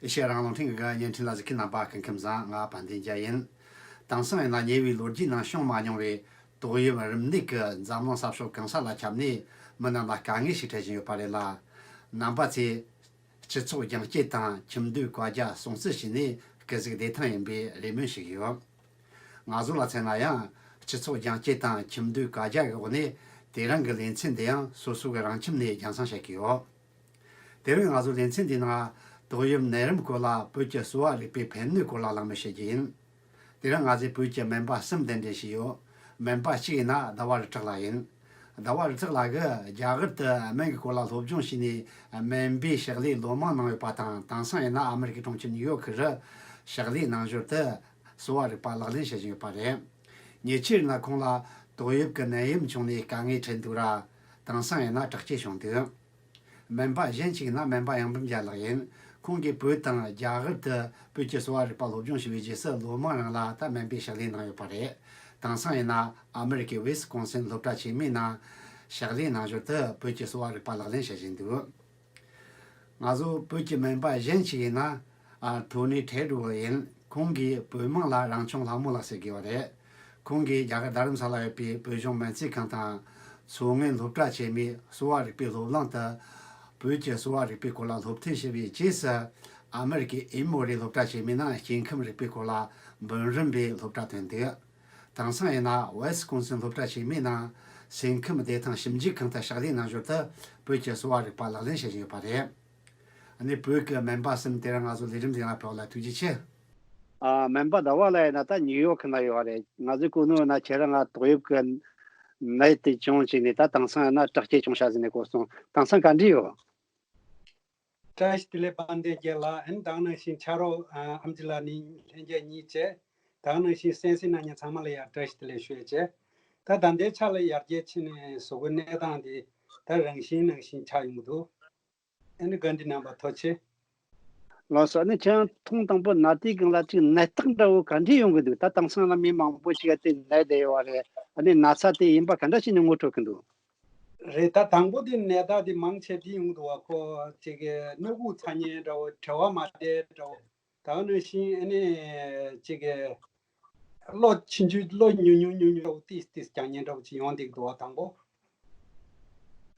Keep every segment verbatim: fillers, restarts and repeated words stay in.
ཨེ་ཤེ་ཡ་རང་དབང་རླུང་འཕྲིན་གྱི་བརྙན་འཕྲིན་ལ་གཟིགས་མཁན་རྣམ་པ་སྐུ་ཁམས་བཟང་། ང་དཔལ་ལྡན་རྒྱལ་ཡིན། དེང་སང་ཡིན་ན་ཉེ་བའི་ལོ་རྒྱུས་ནང་བྱུང་མ་མྱོང་བའི་ཏོག་དབྱིབས་རིམས་ནད་ཀྱིས་འཛམ་གླིང་ས་ཕྱོགས་གང་ས་ལ་ཁྱབ་ནས་མི་རྣམས་ལ་དཀའ་ངལ་ཞིག་འཕྲད་བཞིན་ཡོད་པ་རེད་ལ། རྣམ་པ་ཚོས་སྤྱི་ཚོགས་རྒྱང་བསྐྱེད་དང་ཁྱིམ་སྡོད་བཀའ་རྒྱ་སྲུང་བརྩི་བྱས་ནས་སྐུ་གཟུགས་བདེ་ཐང་ཡིན་པའི་རེ་སྨོན་ཞུ་གི་ཡོད། ང་ཚོ་ལ་མཚོན་ན་ཡང་སྤྱི་ཚོགས་རྒྱང་བསྐྱེད་དང་ཁྱིམ་སྡོད་བཀའ་རྒྱ་གི་འོག་ནས་དེ་རིང་གི་ལེ་ཚན་འདི་ཡང་སོ་སོ་གི་རང་ཁྱིམ་ནས་རྒྱང་སྲིང་བྱེད་ཀྱི་ཡོད། དེ་རིང་ང་ཚོ་ལེ་ཚན་འདིའི་ནང་ཏོག་དབྱིབས་ནད་རིམས་སྐོར་ལ་བོད་ཀྱི་གསོ་བ་རིག་པའི་ཕན་ནུས་སྐོར་ལ་གླེང་མོལ་བྱེད་རྒྱུ་ཡིན། དེ་རིང་ང་ཚོས་བོད་ཀྱི་སྨན་པ་གསུམ་གདན་འདྲེན་བྱས་ཡོད། སྨན་པ་གཅིག་ཡིན་ན་ཟླ་བ་རི་གྲགས་ལགས་ཡིན། ཟླ་བ་རི་གྲགས་ལགས་ཀྱིས་རྒྱ་གར་དུ་སྨན་གྱི་སྐོར་ལ་སློབ་སྦྱོང་བྱས་ནས་སྨན་པའི་ཕྱག་ལས་ལོ་མང་གནང་ཡོད་པ་དང་། དེང་སང་ཡིན་ན་ཨ་མེ་རི་ཀའི་གྲོང་ཁྱེར་ནིའུ་ཡོག་གི་རུ་ཕྱག་ལས་གནང་ཞོར་དུ་གསོ་བ་རིག་པ་ལག་ལེན་བྱེད་བཞིན་ཡོད་པ་རེད། ཉེ་ཆར་ཡིན་ན་ཁོང་ལ་ཏོག་དབྱིབས་ཀྱི་ནད་ཡམས་བྱུང་ནས་དཀའ་ངལ་འཕྲད་འདུག་ར། དེང་སང་ཡིན་ན་དྲག་སྐྱེད་བྱུང་འདུག་སྨན་པ་གཞན་གཅིག་ཡིན་ན་སྨན་པ་ཡང་འབུམ་རྒྱལ་ལགས་ཡིན། ཁོང་གིས་བོད་དང་རྒྱ་གར་དུ་བོད་ཀྱི་གསོ་བ་རིག་པ་སློབ་སྦྱོང་བྱས་པའི་རྗེས་སུ་ལོ་མང་རིང་ལ་ད་སྨན་པའི་ཕྱག་ལས་གནང་ཡོད་པ་རེད། དེང་སང་ཡིན་ན་ཨ་མེ་རི་ཀའི་ཝི་སི་ཀོན་སིན་སློབ་གྲྭ་ཆེན་མོའི་ནང་ཕྱག་ལས་གནང་ཞོར་དུ་བོད་ཀྱི་གསོ་བ་རིག་པ་ལག་ལེན་བྱེད་བཞིན་འདུག་ང་ཚོ་བོད་ཀྱི་སྨན་པ་གཞན་ཞིག་ཡིན་ན། ཨ། ཐོ་ནི་ཐེ་ཌོ་ཡིན། ཁོང་གིས་བོད་དམངས་ལ་རང་སྐྱོང་ལྷ་མོ་ལགས་ཟེར་གི་བ་རེད། ཁོང་གིས་རྒྱ་གར་རྡ་རམ་ས་ལ་ཡོད་པའི་བོད་གཞུང་སྨན་རྩིས་ཁང་དང་མཚོ་སྔོན་སློབ་གྲྭ་ཆེན་མོའི་གསོ་བ་རིག་པའི་སློབ་གླིང་དུ་བོད་ཀྱི་གསོ་བ་རིག་པའི་སྐོར་ལ་སློབ་ཐོན་བྱས་པའི་རྗེས་སུ། ཨ་མེ་རི་ཀའི་ཨེ་མོ་རི་སློབ་གྲྭ་ཆེན་མོའི་ནང་སྐྱེ་ཁམས་རིག་པའི་སྐོར་ལ་འབུམ་རམས་པའི་སློབ་གྲྭ་ཐོན་འདུག་དེང་སང་ཡིན་ན་ཝེ་སི་ཀོན་སིན་སློབ་གྲྭ་ཆེན་མོའི་ནང་སེམས་ཁམས་བདེ་ཐང་ཞིབ་འཇུག་ཁང་དུ་ཕྱག་ལས་གནང་ཞོར་དུ་བོད་ཀྱི་གསོ་བ་རིག་པ་ལག་ལེན་བྱེད་བཞིན་ཡོད་པ་རེད། ཨ་ནི་བོད་ཀྱི་སྨན་པ་གསུམ་དེ་རིང་ང་ཚོ་ལས་རིམ་འདི་ལ་ཕེབས་ལ་ཐུགས་རྗེ་ཆེ། ཨ། སྨན་པ་ཟླ་བ་ལགས་ཡིན་ན་ད་ནིའུ་ཡོག་ཁི་ན་ཡོད་རེད། ང་ཚོས་གོ་ནོར་ན་ཁྱེད་རང་ང་ཏོག་དབྱིབས་ཀྱི་ནད་དེ་བྱུང་བྱས་ནས་ད་དེང་སང་ཡིན་ན་དྲག་སྐྱེད་བྱུང་ཤག་ཟེར་ནས་གོ་སོང་། དེང་སང་ག་འདྲ་ཡོད། བཀྲ་ཤིས་བདེ་ལེགས་དཔལ་ལྡན་རྒྱལ་ལགས། ཨན་ད་ག་ནང་བཞིན་ཕྱག་རོགས་ཨ་ཨམ་ཆི་ལགས་ནི་ལྷན་རྒྱས་གཉིས་བཅས། ད་ག་ནང་བཞིན་གསན་གཟིགས་གནང་མཁན་ཚང་མ་ལ་ཡང་བཀྲ་ཤིས་བདེ་ལེགས་ཞུ་ཡས་བྱས། ད་ད་ལྟའི་ཆ་ལ་ཡར་རྒྱས་ཕྱིན་ནས་བཟོ་དགོས་གནས་སྟངས་འདི་ད་རང་བཞིན་ནང་བཞིན་ཆགས་ཡོང་གི་འདུག་ཨ་ནི་བཀའ་འདྲི་གནང་བར་ཐུགས་རྗེ་ཆེ། ལགས་སོ། ཨ་ནི་ཁྱེད་རང་ཐེངས་དང་པོ་ན་དུས་སྒང་ལ་ཅིག་ནད་རྟགས་འདྲ་བོ་ག་འདྲས་ཡོང་གི་འདུག་ད་དེང་སང་ལ་མི་མང་པོ་ཅིག་ག་དེ་ནད་བསྡད་ཡོད་པ་རེད། ཨ་ནི་ན་ཚ་དེ་ཡིན་པ་ག་འདྲ་ཞིག་ནས་ངོ་སྤྲོད་གི་འདུག་རེད། ད་དང་པོ་དེ་ནད་རྟགས་དེ་མང་ཆེ་དེ་ཡོང་གི་འདུག་བ། ཁོ་ཅིག་གི་སྣ་ཁུག་ཚ་མཁན་འདྲ་བོ། གྲེ་བ་མ་བདེ་འདྲ་བོ། ད་ག་ནང་བཞིན་ཨ་ནི་ཅིག་གི་གློ་ཆུང་ཆུང་གློ་ཉུང་ཉུང་ཉུང་ཉུང་འདྲ་བོ་ཏིས་ཏིས་རྒྱག་མཁན་འདྲ་བོ་ཅིག་ཡོང་བསྡད་ཀྱི་འདུག་བ་དང་པོ།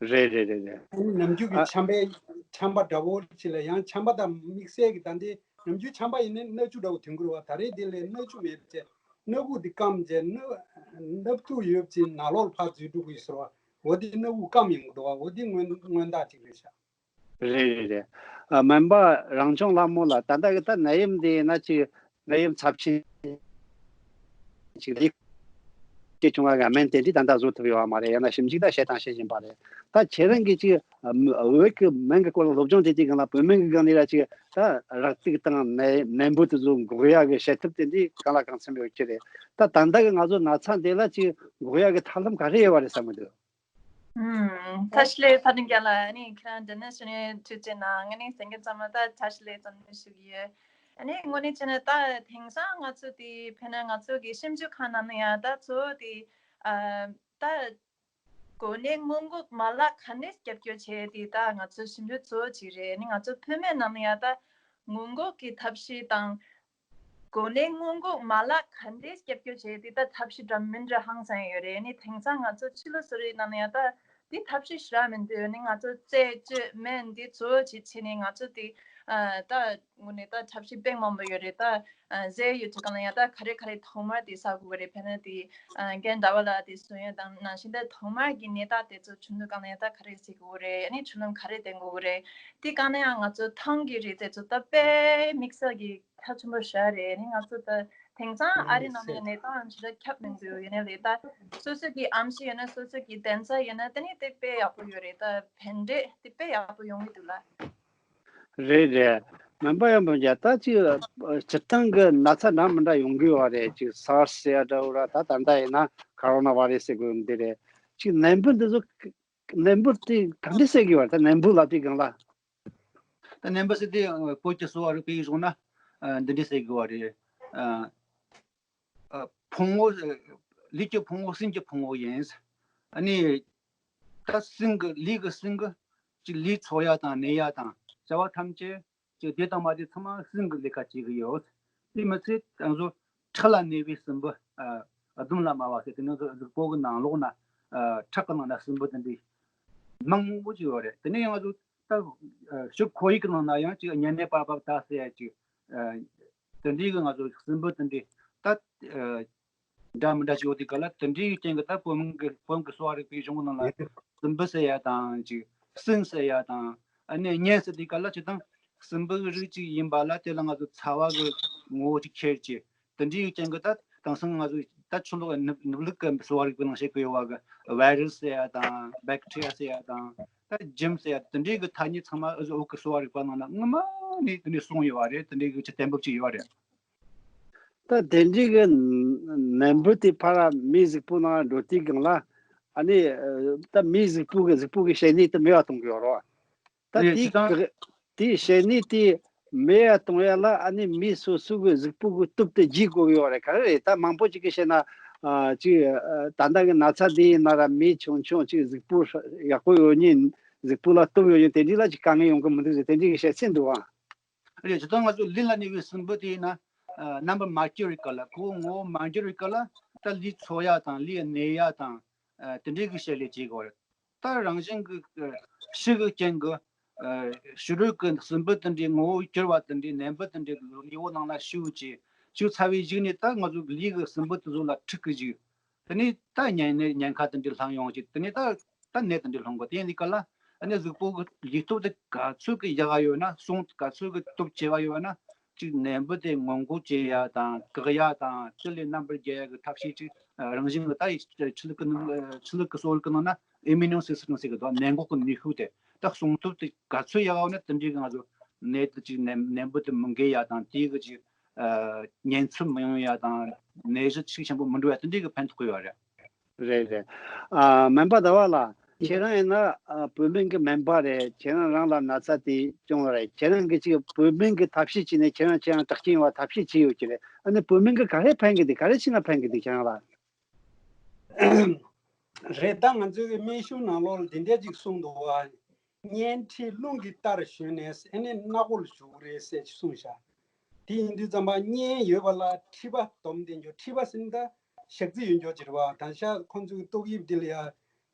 རེད་རེད་རེད་རེད། ཨ་ནི་ནམ་རྒྱུན་གྱི་ཨ། ཆམ་པའི་ཆམ་པ་འདྲ་བོ་ཅིག་ལ་ཡང་ཆམ་པ་དང་དམིགས་བསལ་གྱི་ད་འདི་ནམ་རྒྱུན་ཆམ་པ་ཡིན་ན་སྣ་ཆུ་འདྲ་བོ་ཐོན་གྱི་རེད་བ། ད་རེས་འདི་ལས་སྣ་ཆུ་མེད་བྱས་སྣ་ཁུག་འདི་སྐམ་བྱས་སྣ་སྣབས་ཐུག་ཡོད་བྱས་ནང་ལོགས་ལ་ཕར་འཛུལ་འགྲོ་གི་ཡོད་ཟེར་བ། འོ་འདི་སྣ་ཁུག་སྐམ་ཡོང་གི་འདུག་བ། འོ་འདི་སྔོན་སྔོན་རྟགས་ཅིག་རེད་ཤག་རེད་རེད་རེད། ཨ། སྨན་པ་རང་སྐྱོང་ལྷ་མོ་ལགས། ད་ལྟ་གི་ད་ནད་ཡམས་འདི་ཡིན་ན་ཅིག་ནད་ཡམས་ཚབས་ཆེན་ཅིག་རེད། སྐྱེ་བྱུང་བ་གི་སྨན་དེ་འདྲ་ད་ལྟ་བཟོ་ཐུབ་ཡོད་པ་མ་རེད། ཡང་ན་ཞིབ་འཇུག་ད་བྱེད་དང་བྱེད་བཞིན་པ་རེད། ད་ཁྱེད་རང་གིས་ཅིག་ཨ། བོད་ཀྱི་སྨན་གྱི་སྐོར་ལ་སློབ་སྦྱོང་བྱེད་དུས་སྒང་ལ་བོད་སྨན་གྱི་སྒང་ནས་ལ་ཅིག་ད་རགས་རྩིས་དང་ནད་ནད་འབུ་དེ་ཚོ་འགོག་ཡག་གི་བྱེད་ཐབས་དེ་འདྲ་གང་ལ་གང་འཚམ་ཡོད་ཀྱི་རེད། ད་ད་ལྟ་གི་ང་ཚོ་ན་ཚ་འདི་ལ་ཅིག་འགོག་ཡག་གི་ཐབས་ལམ་ག་རེ་ཡོད་པ་རེད་བསམ་གི་འདུག་ཨུམ། བཀྲ་ཤིས་བདེ་ལེགས་དཔལ་ལྡན་རྒྱལ་ལགས། ཨ་ནི་ཁྱེད་རང་འདི་ནས་ཞུ་ནས་ཐུགས་རྗེ་གནང་། ང་ནི་གསན་མཁན་ཚང་མ་ད་བཀྲ་ཤིས་བདེ་ལེགས་བསམ་ནས་ཞུ་གི་ཡོད། ཨ་ནི་དངོས་གནས་བྱས་ན་ད་དེང་སང་ང་ཚོ་དེ་དཔེར་ན་ང་ཚོ་གི་ཞིབ་འཇུག་ཁང་ནང་ན་ཡང་ད་གཙོ་བོ་དེ་ཨ་ད་གོ་གནས་སྔོན་འགོག་མ་ལག་ག་འདྲས་རྒྱབ་སྐྱོར་བྱེད་དེ་ད་ང་ཚོ་ཞིབ་འཇུག་གཙོ་བོ་ཅིག་རེད། ཨ་ནི་ང་ཚོ་བོད་སྨན་ནང་ན་ཡང་ད་སྔོན་འགོག་གི་ཐབས་ཤེས་དང་། གོ་གནས་སྔོན་འགོག་མ་ལག་ག་འདྲས་རྒྱབ་སྐྱོར་བྱས་ཏེ་ད་ཐབས་ཤེས་འདྲ་མིན་འདྲ་ཧང་སང་ཡོད་རེད། ནི་དེང་སང་ང་ཚོ་ཕྱི་ལོགས་སུ་རེད་ནང་ཡང་ད་འདི་ཐབས་ཤེས་ཞེ་དྲག་མི་འདུག་ནི་ང་ཚོ་རྩད་གཅོད་སྨན་འདི་གཙོ་བོ་བྱེད་བྱས་ནས་ང་ཚོ་དེ་ཨ་ད་དངོས་གནས་ད་ཐབས་ཤེས་དཔེ་མང་པོ་ཡོད་རེད། ད་ཨ་ཟས་ཡོད་ཚོད་གང་ལ་ཡང་ད་ག་རེ་ག་རེ་ཐོག་མར་དེ་ཟ་དགོས་རེད། ཕན་ན་དེ་ཨ་རྒན་ཟླ་བ་ལགས་དེ་གསུང་ཡོད་དང་ནང་བཞིན་ད་ཐོག་མར་གྱི་ནད་རྟགས་དེ་ཚོ་བྱུང་དུས་གང་ལ་ཡང་ད་ག་རེ་ཟ་དགོས་རེད། ནི་ཆུ་ལམ་ག་རེ་བསྟེན་དགོས་རེད། དེ་གང་ལ་ཡང་ང་ཚོ་ཐང་གི་རིགས་དེ་ཚོ་ད་དཔེ་དམིགས་བསལ་གྱི་ཁྱབ་ཆེན་པོ་ཞེ་དྲག་རེད། ནི་ང་ཚོ་ད་དེང་སང་ཨ་རི་ནང་ནས་ནད་རྟགས་ཞེ་དྲག་ཁྱབ་མི་འདུག་ཡིན་ནའི་ལས་ད་སོ་སོ་གི་ཨམ་ཤི་ཡོད་ན་སོ་སོ་གི་གདན་ས་ཡོད་ན་དེ་ནི་དེ་དཔེ་ཡག་པོ་ཡོད་རེད། ད་ཕན་འབྲས་དེ་དཔེ་ཡག་པོ་ཡོང་གི་འདུག་ལ། རེད་རེད། སྨན་པ་ཡང་བུ་རྒྱ་ད་ཅིག་སྤྱིར་བཏང་གི་ན་ཚ་འདྲ་མི་འདྲ་ཡོང་གི་ཡོད་རེད། ཅིག་སར་སི་ཟེར་ཡ་འདྲ་བོ་ར་ད་ད་ལྟ་ཡིན་ན་ཁོ་རོ་ན་བྷ་རེ་སི་ཟེར་དགོས་འདི་རེད། ཅིག་ནད་འབུ་འདི་ཚོ་ནད་འབུ་དེ་ག་འདྲ་ཟེར་གི་ཡོད་རེད། ད་ནད་འབུ་ལབ་དུས་སྒང་ལ། ད་ནད་འབུ་ཟེར་དུས་བོད་ཀྱི་གསོ་བ་རིག་པའི་གཞུང་ན་འདི་འདྲ་ཟེར་གི་ཡོད་རེད། ཨ། ཨ། ཕུང་པོ། ལུས་ཀྱི་ཕུང་པོ་སེམས་ཀྱི་ཕུང་པོ་ཡིན། ཨ་ནི་ད་སེམས་ཀྱི་ལུས་ཀྱི་སེམས་ཀྱི་ཅིག་ལུས་འཚོ་ཡ་དང་གནས་ཡ་དང་བྱ་བ་ཐམས་ཅད་ ཅིག་དེ་དང་མ་དེ་ཚང་མ་སྲིན་གྱི་ལས་ཀ་བྱེད་ཀྱི་ཡོད། དེ་མི་ཚད་ང་ཚོ་ཁྲག་ལ་གནས་པའི་སྲིན་འབུ། ཨ་ཨ་དུམ་ལ་དམའ་བ་ཟེར་དེ་ནི་གཟུགས་པོ་གི་ནང་ལོགས་ན། ཨ་ཁྲག་གི་ནང་ན་སྲིན་འབུ་དེ་འདྲའི་མང་པོ་ཅིག་ཡོད་རེད། དེ་ནས་ཡང་ང་ཚོ་ད་ཨ་ཤུག་ཁོར་ཡུག་གི་ནང་ན་ཡང་ཅིག་གཉན་ནད་པར་པར་ད་ཟེར་ཡ་ཅིག་ཨ་དེ་འདྲའི་གི་ང་ཚོ་སྲིན་འབུ་དེ་འདྲའི་ད་ཨ་འདྲ་མི་འདྲ་ཅིག་ཡོད་དུས་ག་ལ། དེ་འདྲའི་རྐྱེན་གྱིས་ད་བོད་མི་གི་བོད་མི་གི་གསོ་བ་རིག་པའི་གཞུང་གི་ནང་ལ་སྲིན་འབུ་ཟེར་ཡ་དང་ཅིག་སྲིན་ཟེར་ཡ་དང་། ཨ་ནི་གཉན་ཟེར་དུས་ག་ལ་ཅིག་དང་སྲིན་འབུ་གི་རིགས་ཅིག་ཡིན་པ་ལ། དེ་ལ་ང་ཚོ་ཚ་བ་གི་ངོ་བོ་ཅིག་ཁྱེར་ཅིག་དེ་འདྲའི་རྐྱེན་གྱིས་ད་དེང་སང་ང་ཚོ་ད་ཆུ་ལོག་ནུབ་ནུབ་ལུགས་ཀྱི་གསོ་བ་རིག་པའི་ནང་བཤད་ཀྱི་ཡོད་པ་གི་བྷའི་རུ་སི་ཟེར་ཡ་དང་། བེག་ཊི་རི་ཡ་ཟེར་ཡ་དང་། ད་ཇིམ་ཟེར་ཡ་དེ་འདྲའི་གི་ཐ་སྙད་ཚང་མ་ཨ་ཟུ་བོད་ཀྱི་གསོ་བ་རིག་པ་ནང་ན་སྔོན་མ་ནས་དེ་འདྲའི་གསུངས་ཡོད་པ་རེད། དེ་འདྲའི་གི་ཅིག་གཏན་འབེབས་ཅིག་ཡོད་པ་རེད། ད་དེ་འདྲའི་གི་ནད་འབུ་དེ་ཕར་མིའི་གཟུགས་པོ་ནང་འགྲོ་དུས་སྒང་ལ། ཨ་ནི་ད་མིའི་གཟུགས་པོ་གི་གཟུགས་པོ་གི་བྱེད་ནུས་དེ་མེད་པ་གཏོང་གི་ཡོད་རེད་བ། ད་དེ་དེའི་ཅི་ལྟར་གི་དེའི་བྱེད་ནུས་དེ་མེད་པ་གཏོང་ཡ་ལ། ཨ་ནི་མི་སོ་སོ་གི་གཟུགས་པོ་གི་སྟོབས་དེ་བརྒྱུད་དགོས་ཀྱི་ཡོད་རེད། ག་རེ་རེད། ད་མང་པོ་ཅིག་གིས་བཤད་ན། ཨ་ཅིག་ཨ་ད་ལྟ་གི་ན་ཚ་འདི་ཡིན་ན་ར། མི་ཆུང་ཆུང་ཅིག་གཟུགས་པོ་ཡག་པོ་ཡོད་མཁན། གཟུགས་པོ་ལ་སྟོབས་ཡོད་མཁན་དེ་འདྲ་ལ་ཅིག་དཀའ་ངལ་ཡོང་གི་མི་འདུག་ཟེར། དེ་འདྲའི་གི་བཤད་ཚུལ་འདུག་ཨ། རེད། ཇི་ལྟར་ང་ཚོ་ལུས་ལ་གནས་པའི་སྲིན་འབུ་དེ་ཡིན་ན། ཨ་རྣམ་པ་མ་སྐྱེ་བའི་སྐབས་ལ། ཁོ་ངོ་བོ་མ་འགྱུར་བའི་སྐབས་ལ་ད་ལུས་འཚོ་ཡ་དང་། ལུས་གནས་ཡ་དང་། ཨ་དེ་འདྲའི་གི་བྱེད་ལས་བྱེད་དགོས་རེད། ད་རང་བཞིན་གི་ཨ་ཤི་གི་རྐྱེན་གི་ཨ་ཕྱི་རོལ་གི་སྲིན་འབུ་དེ་འདྲའི་ངོ་བོ་གྱུར་བ་དེ་འདྲའི་ནད་འབུ་དེ་འདྲའི་ལུས་པོ་ནང་ལ་ཞུགས་བྱས། ཞུགས་ཚར་བའི་གཞུག་ནས་ད་ང་ཚོ་ལུས་གི་སྲིན་འབུ་དེ་ཚོ་ལ་འཁྲུག་གི་བཅུག་དེ་ནས་ད་གཉན་ནད་གཉན་ཁ་དེ་འདྲ་ལངས་ཡོང་ཅིག་དེ་ནས་ད་ད་ནད་དེ་འདྲ་སློང་གི་དེ་ཡིན་དུས་ག་ལ། ཨ་ནི་གཟུགས་པོ་གི་ལུས་སྟོབས་དེ་ག་ཚོད་ཀྱི་ཡག་ག་ཡོད་ན། གསུང་ག་ཚོད་ཀྱི་སྟོབས་ཆེ་བ་ཡོད་ན། ཅིག་ནད་འབུ་དེ་སྔོན་འགོག་བྱེད་ཡ་དང་། བཀག་ཡ་དང་། དེ་ལས་རྣམ་པར་རྒྱལ་ཡ་གི་ཐབས་ཤེས་ཅིག་ཨ་རང་བཞིན་གྱི་ད་ཡི་ཆོས་ལུགས་ཀྱི་ནང་ཆོས་ལུགས་ཀྱི་སྲོལ་གྱི་ནང་ན་ཨི་མིའུ་ནོ་སི་སི་ཊེམ་ཟེར་གི་འདུག་ནད་འགོག་གི་ནུས་ཤུགས་དེ། ད་གསུང་སྟོབས་དེ་ག་ཚོད་ཡག་ག་ཡོད་ན། དེ་འདྲའི་གི་ང་ཚོ་ནད་དེ་ཅིག་ནད་ནད་འབུ་དེ་མི་འགོས་ཡ་དང་། དེའི་གི་ཅིག་ཨ་ཉེན་ཚབས་མི་ཡོང་ཡ་དང་། ནད་གཞི་ཤུགས་ཆེན་པོ་མི་འགྲོ་ཡ་དེ་འདྲའི་གི་ཕན་ཐོགས་ཡོད་རེད། རེད་རེད། ཨ་སྨན་པ་ཟླ་བ་ལགས། ཁྱེད་རང་ཡིན་ན་ཨ་བོད་སྨན་གི་སྨན་པ་རེད། ཁྱེད་རང་རང་ལ་ན་ཚ་དེ་བྱུང་བ་རེད། ཁྱེད་རང་གི་ཅིག་བོད་སྨན་གི་ཐབས་ཤེས་བྱས་ནས་ཁྱེད་རང་ཁྱེད་རང་དྲག་སྐྱེད་ཡོང་བ་ཐབས་ཤེས་བྱས་ཡོད་ཀྱི་རེད། ཨ་ནི་བོད་སྨན་གི་ག་རེ་ཕན་གི་འདུག་ག་རེ་བྱས་ན་ཕན་གི་འདུག་ཁྱེད་རང་ལ། རེད། ད་ང་ཚོའི་གི་སྨན་གཞུང་ནང་ལོགས་ལ་འདི་འདྲ་ཅིག་གསུངས་འདུག་བ། གཉན་ཁྲིད་རླུང་གི་རྟར་ཞོན་ནས་ཨ་ནི་སྣ་སྒོར་ཞུགས་རེད་ཟེར་གསུངས་ཤག་དེ་ཡིན་དུས་ཙམ་པ་གཉན་ཡོད་པ་ལ་མཁྲིས་པ་སྡོམ་བསྡད་འགྱོ། མཁྲིས་པ་ཟེར་ན་ད་ཞག་རྩི་ཡོད་འགྱོ་ཅིག་རེད་བ། ད་ཤ་ཁོང་ཚོའི་ཏོག་དབྱིབས་འདི་ལ་ཡ་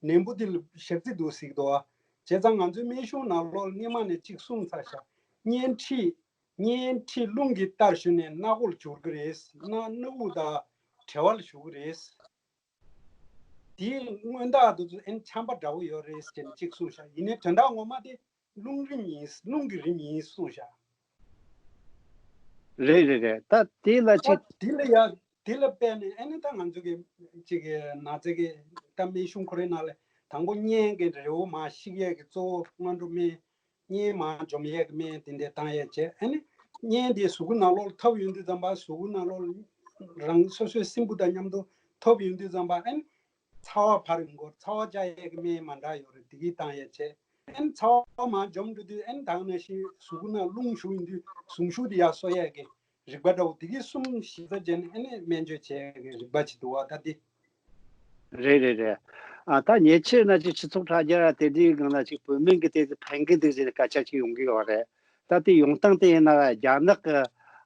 ནད་འབུ་འདི་ལ་ཞག་རྩི་འདུག་ཟེར་གི་འདུག་བ། བྱས་ཙང་ང་ཚོའི་སྨན་གཞུང་ནང་ལོགས་ལ་སྔོན་མ་ནས་གཅིག་གསུངས་ཚར་ཤག་གཉན་ཁྲིད་གཉན་ཁྲིད་རླུང་གི་རྟར་ཞོན་ནས་སྣ་སྒོར་འགྱུར་གི་རེད། སྣ་སྣ་ཁུག་དང་གྲེ་བ་ལ་ཞུགས་གི་རེད། དེའི་སྔོན་རྟགས་དེ་ཚོ་ཨེ་ཆམ་པ་འདྲ་བོ་ཡོད་རེད་ཟེར་ནས་གཅིག་གསུངས་ཤག་ཡིན་ནའི་དོན་དག་ངོ་མ་དེ་རླུང་རིམས་ཡིན། རླུང་གི་རིམས་ཡིན་གསུངས་ཤག་རེད་རེད་རེད། ད་དེ་ལ་ད་ཅིག་དེ་ལ་ཡ་དེ་ལ་དཔེ་ནས་ཨེ་ནི་ད་ང་ཚོ་གི་ཅིག་གི་ན་ཚ་གི་ད་སྨན་གཞུང་ཁོ་རའི་ནང་ལ་དང་པོ་གཉན་གི་རེ་བོ་མར་བཤིག་ཡས་ཀྱི་གཙོ་བོ་སྔོན་འགྲོ་སྨན། གཉན་མར་འཇོམས་ཡས་ཀྱི་སྨན་དེ་འདྲ་བཏང་ཡས་བྱས། ཨ་ནི་གཉན་དེ་གཟུགས་པོ་ནང་ལོགས་ལ་ཐོབ་ཡོང་དུས་ཙམ་པ་གཟུགས་པོ་ནང་ལོགས་ལ་རང་སོ་སོའི་སྲིན་འབུ་དང་མཉམ་དུ་ཐོབ་ཡོང་དུས་ཙམ་པ་ཨ་ནི་ཚ་བ་ཕར་ཡོང་གི་རེད། ཚ་བ་བཅག་ཡས་ཀྱི་སྨན་མ་འདྲ་ཡོད་རེད། དེ་གིས་བཏང་ཡས་བྱས། ཨ་ནི་ཚ་བ་མར་འཇོམས་འགྲོ་དུས་ཨ་ནི་ད་ག་ནང་བཞིན་གཟུགས་པོ་ནང་རླུང་ཞུགས་ཡོང་དུས་ཟུངས་ཤུགས་དེ་ཡར་གསོ་ཡས་ཀྱི་རིག་པ་འདྲ་བོ་དེ་གིས་གསུམ་གཞི་རྩ་བྱས་ནས་ཨ་ནི་སྨན་བཅོས་བྱེད་ཀྱི་རིག་པ་ཅིག་འདུག་བ། ད་དེ། རེད་རེད་རེད། ཨ་ད་ཉེ་ཆར་ན་ཅིག་སྤྱི་ཚོགས་དྲ་རྒྱ་དེ་འདྲའི་སྒང་ལ་ཅིག་བོད་སྨན་གྱི་དེ་ཚོ་ཕན་གི་འདུག་ཟེར་ནས་སྐད་ཆ་ཅིག་ཡོང་གི་ཡོད་རེད། ད་དེ་ཡོང་སྟངས་དེ་ཡིན་ན་རྒྱ་ནག་གི་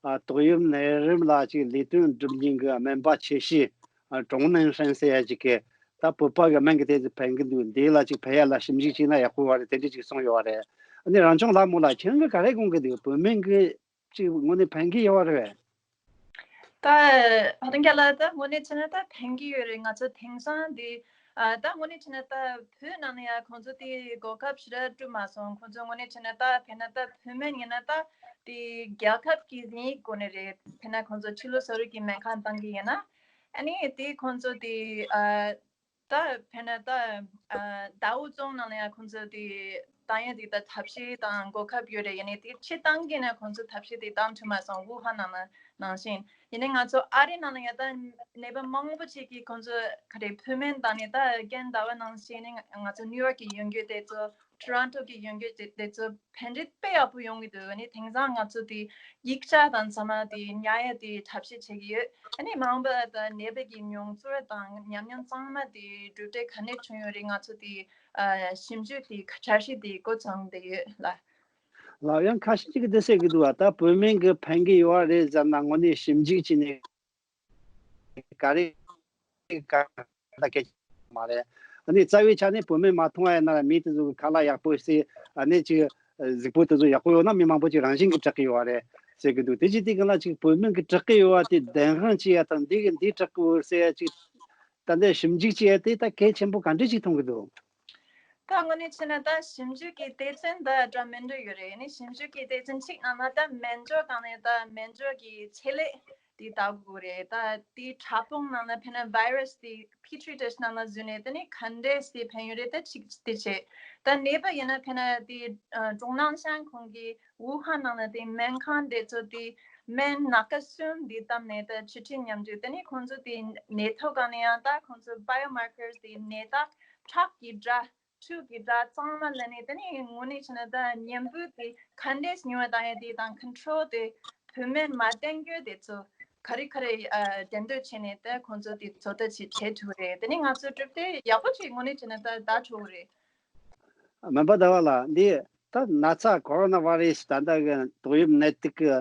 ཨ་ཏོག་དབྱིབས་ནད་རིམས་ལ་ཅིག་ལས་དོན་སྒྲུབ་མཁན་གྱི་སྨན་པ་ཆེ་ཤོས་ཨ་ཀྲོང་ནན་ཧྲན་ཟེར་ཡ་ཅིག་གིས། ད་བོད་པ་གི་སྨན་གྱི་དེ་ཚོ་ཕན་གི་འདུག་འདི་ལ་ཅིག་ཕན་ཡ་ལ་ཞིབ་འཇུག་བྱས་ན་ཡག་པོ་ཡོད་རེད། དེ་འདྲ་ཅིག་གསུངས་ཡོད་རེད། ཨ་ནི་རང་སྐྱོང་ལྷ་མོ་ལགས། ཁྱེད་རང་གིས་ག་རེ་དགོངས་ཀྱི་འདུག་བོད་སྨན་གྱི་ཅིག་དངོས་གནས་ཕན་གྱི་ཡོད་རེད་པས། ད་ཧ་ཏང་རྒྱ་ལ་ད་དངོས་གནས་བྱས་ན་ད་ཕན་གྱི་ཡོད་རེད། ང་ཚོ་དེང་སང་འདི་ཨ་ད་དངོས་གནས་བྱས་ན་ད་བོད་ནང་ལ་ཡ་ཁོང་ཚོ་དེ་གོ་སྐབས་ཞེ་དྲག་སྤྲོད་མ་སོང་། ཁོང་ཚོ་དངོས་གནས་བྱས་ན་ད་དཔེར་ན་ད་བོད་སྨན་ཡིན་ན་ད་དེ་རྒྱལ་ཁབ་ཀྱི་ཡིན་དགོས་ནི་རེད། དཔེར་ན་ཁོང་ཚོ་ཕྱི་ལོགས་བཟོ་རིག་གི་སྨན་ཁང་བཏང་གི་ཡིན་ན། ཨ་ནི་དེ་ཁོང་ཚོ་དེ་ཨ། ད་དཔེར་ན་ད་ཨ་ཟླ་བོ་རྫོང་ནང་ལ་ཡང་ཁོང་ཚོ་དེ་བཏང་ཡས་དེ་ད་ཐབས་ཤེས་དང་གོ་སྐབས་ཡོད་རེད། ཡིན་ནའི་དེ་ཕྱིར་བཏང་གི་ནས་ཁོང་ཚོ་ཐབས་ཤེས་དེ་བཏང་ཐུབ་མ་སོང་། ཝུ་ཧན་ནང་ལ་ནང་བཞིན། ཡིན་ནའི་ང་ཚོ་ཨ་རི་ནང་ལ་ཡང་ད་ནད་པ་མང་པོ་ཅིག་གིས་ཁོང་ཚོ་ག་རེ་བོད་སྨན་བཏང་ནས། ད་རྒན་ཟླ་བ་ནང་བཞིན་ནི་ང་ཚོ་ནིའུ་ཡོག་གི་ཡོད་རྒྱུ་དེ་ཚོ། ཊོ་རོན་ཊོ་གི་ཡོད་རྒྱུ་དེ་དེ་ཚོ་ཕན་འབྲས་དཔེ་ཡག་པོ་ཡོང་གི་འདུག་ཨ་ནི་དེང་སང་ང་ཚོ་དེ་ཡིག་ཆ་དང་ཚང་མ་དེ་ཉར་ཡ་དེ་ཐབས་ཤེས་བྱེད་ཀྱི་ཡོད། ཨ་ནི་མ་འོངས་པ་ད་ནད་པ་གི་མྱོང་ཚོར་དང་ཉམས་མྱོང་ཚང་མ་དེ་གྲུབ་འབྲས་ག་ནས་བྱུང་ཡོད་རེད། ང་ཚོ་དེ་ཨ་ཞིབ་འཇུག་དེ་འཆར་གཞི་དེ་འགོ་བརྩམས་བསྡད་ཡོད་ལ། ལགས། ཡང་ཁ་ཤས་ཅིག་གིས་འདི་ཟེར་གི་འདུག་བ། ད་བོད་སྨན་གྱིས་ཕན་གི་ཡོད་རེད་ཟེར་ན། དངོས་གནས་ཞིབ་འཇུག་བྱས་ནས་ག་རེ་ག་ད་སྐད་ཆ་མ་རེད། ཨ་ནི་རྩ་བའི་ཆ་ནས་བོད་སྨན་མ་འཐུང་བ་ཡིན་ན་མི་དེ་ཚོ་གི་ཁ་ལག་ཡག་པོ་བཟས། ཨ་ནི་ཅིག་གཟུགས་པོ་དེ་ཚོ་ཡག་པོ་ཡོད་ན་མི་མང་པོ་ཅིག་རང་བཞིན་གྱིས་དྲག་གི་ཡོད་རེད་ཟེར་གི་འདུག་དེ་ཅི་དེ་གི་ལ་ཅིག་བོད་སྨན་གྱིས་དྲག་གི་ཡོད་པ་དེ་བདེན་དཔང་བྱེད་ཡ་དང་། འདི་གི་འདི་དྲག་གི་ཡོད་ཟེར་ཡ་ཅིག་ད་ལྟ་ཞིབ་འཇུག་བྱས་ཏེ་ད་གལ་ཆེན་པོ་ག་འདྲ་ཞིག་མཐོང་གི་འདུག་ད་དངོས་གནས་བྱས་ན་ད་ཞིབ་འཇུག་གི་སྡེ་ཚན་ད་འདྲ་མི་འདྲ་ཡོད་རེད། ཨ་ནི་ཞིབ་འཇུག་གི་སྡེ་ཚན་གཅིག་ནང་ན་ད་སྨན་སྦྱོར་སྒང་ནས་ད་སྨན་སྦྱོར་གྱི་ཆེད་ལས་དེ་ལྟ་དགོས་རེད། ད་དེའི་ཕྲ་ཕུང་ནང་ན་ཕན་ན་བྷའི་རས་དེ་ཕི་ཊི་རི་ཌིཤ་ནང་ན་བཟོས་ནས། དེ་ནས་ག་འདྲས་དེ་ཕན་ཡོད་རེད། ད་གཅིག་དེ་བྱས། ད་ནད་པ་ཡིན་ན་ཕན་ན་དེ་ཀྲུང་ནན་ཤང་ཁོང་གི་ཝུ་ཧན་ནང་ན་དེ་སྨན་ཁང་དེ་ཚོ་དེ་སྨན་སྣ་ཁ་གསུམ་དེ་བཏབ་ནས་ད་བཅུ་ཁྲི་མཉམ་དུ། དེ་ནས་ཁོང་ཚོ་དེ་ནད་ཐོ་སྒང་ནས་ཡང་ད་ཁོང་ཚོ་བྷའི་ཡོ་མར་ཀར་སི་དེ་ནད་རྟགས་ཁྲག་གི་སྒྲ་ཁྲག་གི་སྒྲ་གཙང་མ་ལབ་ནས། དེ་ནས་དངོས་གནས་བྱས་ན་ད་གཉན་པོ་དེ་ག་འདྲས་ཉུང་བ་བཏང་ཡ་དེ་དང་ཁོན་ཊོལ་དེ་བོད་སྨན་མ་བསྟེན་རྒྱུ་དེ་ཚོ་ག་རེ་ག་རེ་ཨ་འགྲན་བསྡུར་བྱས་ནས་ད་ཁོང་ཚོ་དེ་ཚོད་ལྟ་བྱེད་བྱེད་ཐུབ་རེད། དེ་ནས་ང་ཚོ་གྲུབ་དེ་ཡག་པོ་ཅིག་དངོས་གནས་བྱས་ན་ད་ད་འགྲོ་གི་རེད། སྨན་པ་ཟླ་བ་ལགས། འདི་ད་ན་ཚ་ཀོ་རོ་ན་བྷའི་རས་ད་ལྟ་གི་ཏོག་དབྱིབས་ནད་དུག་གི་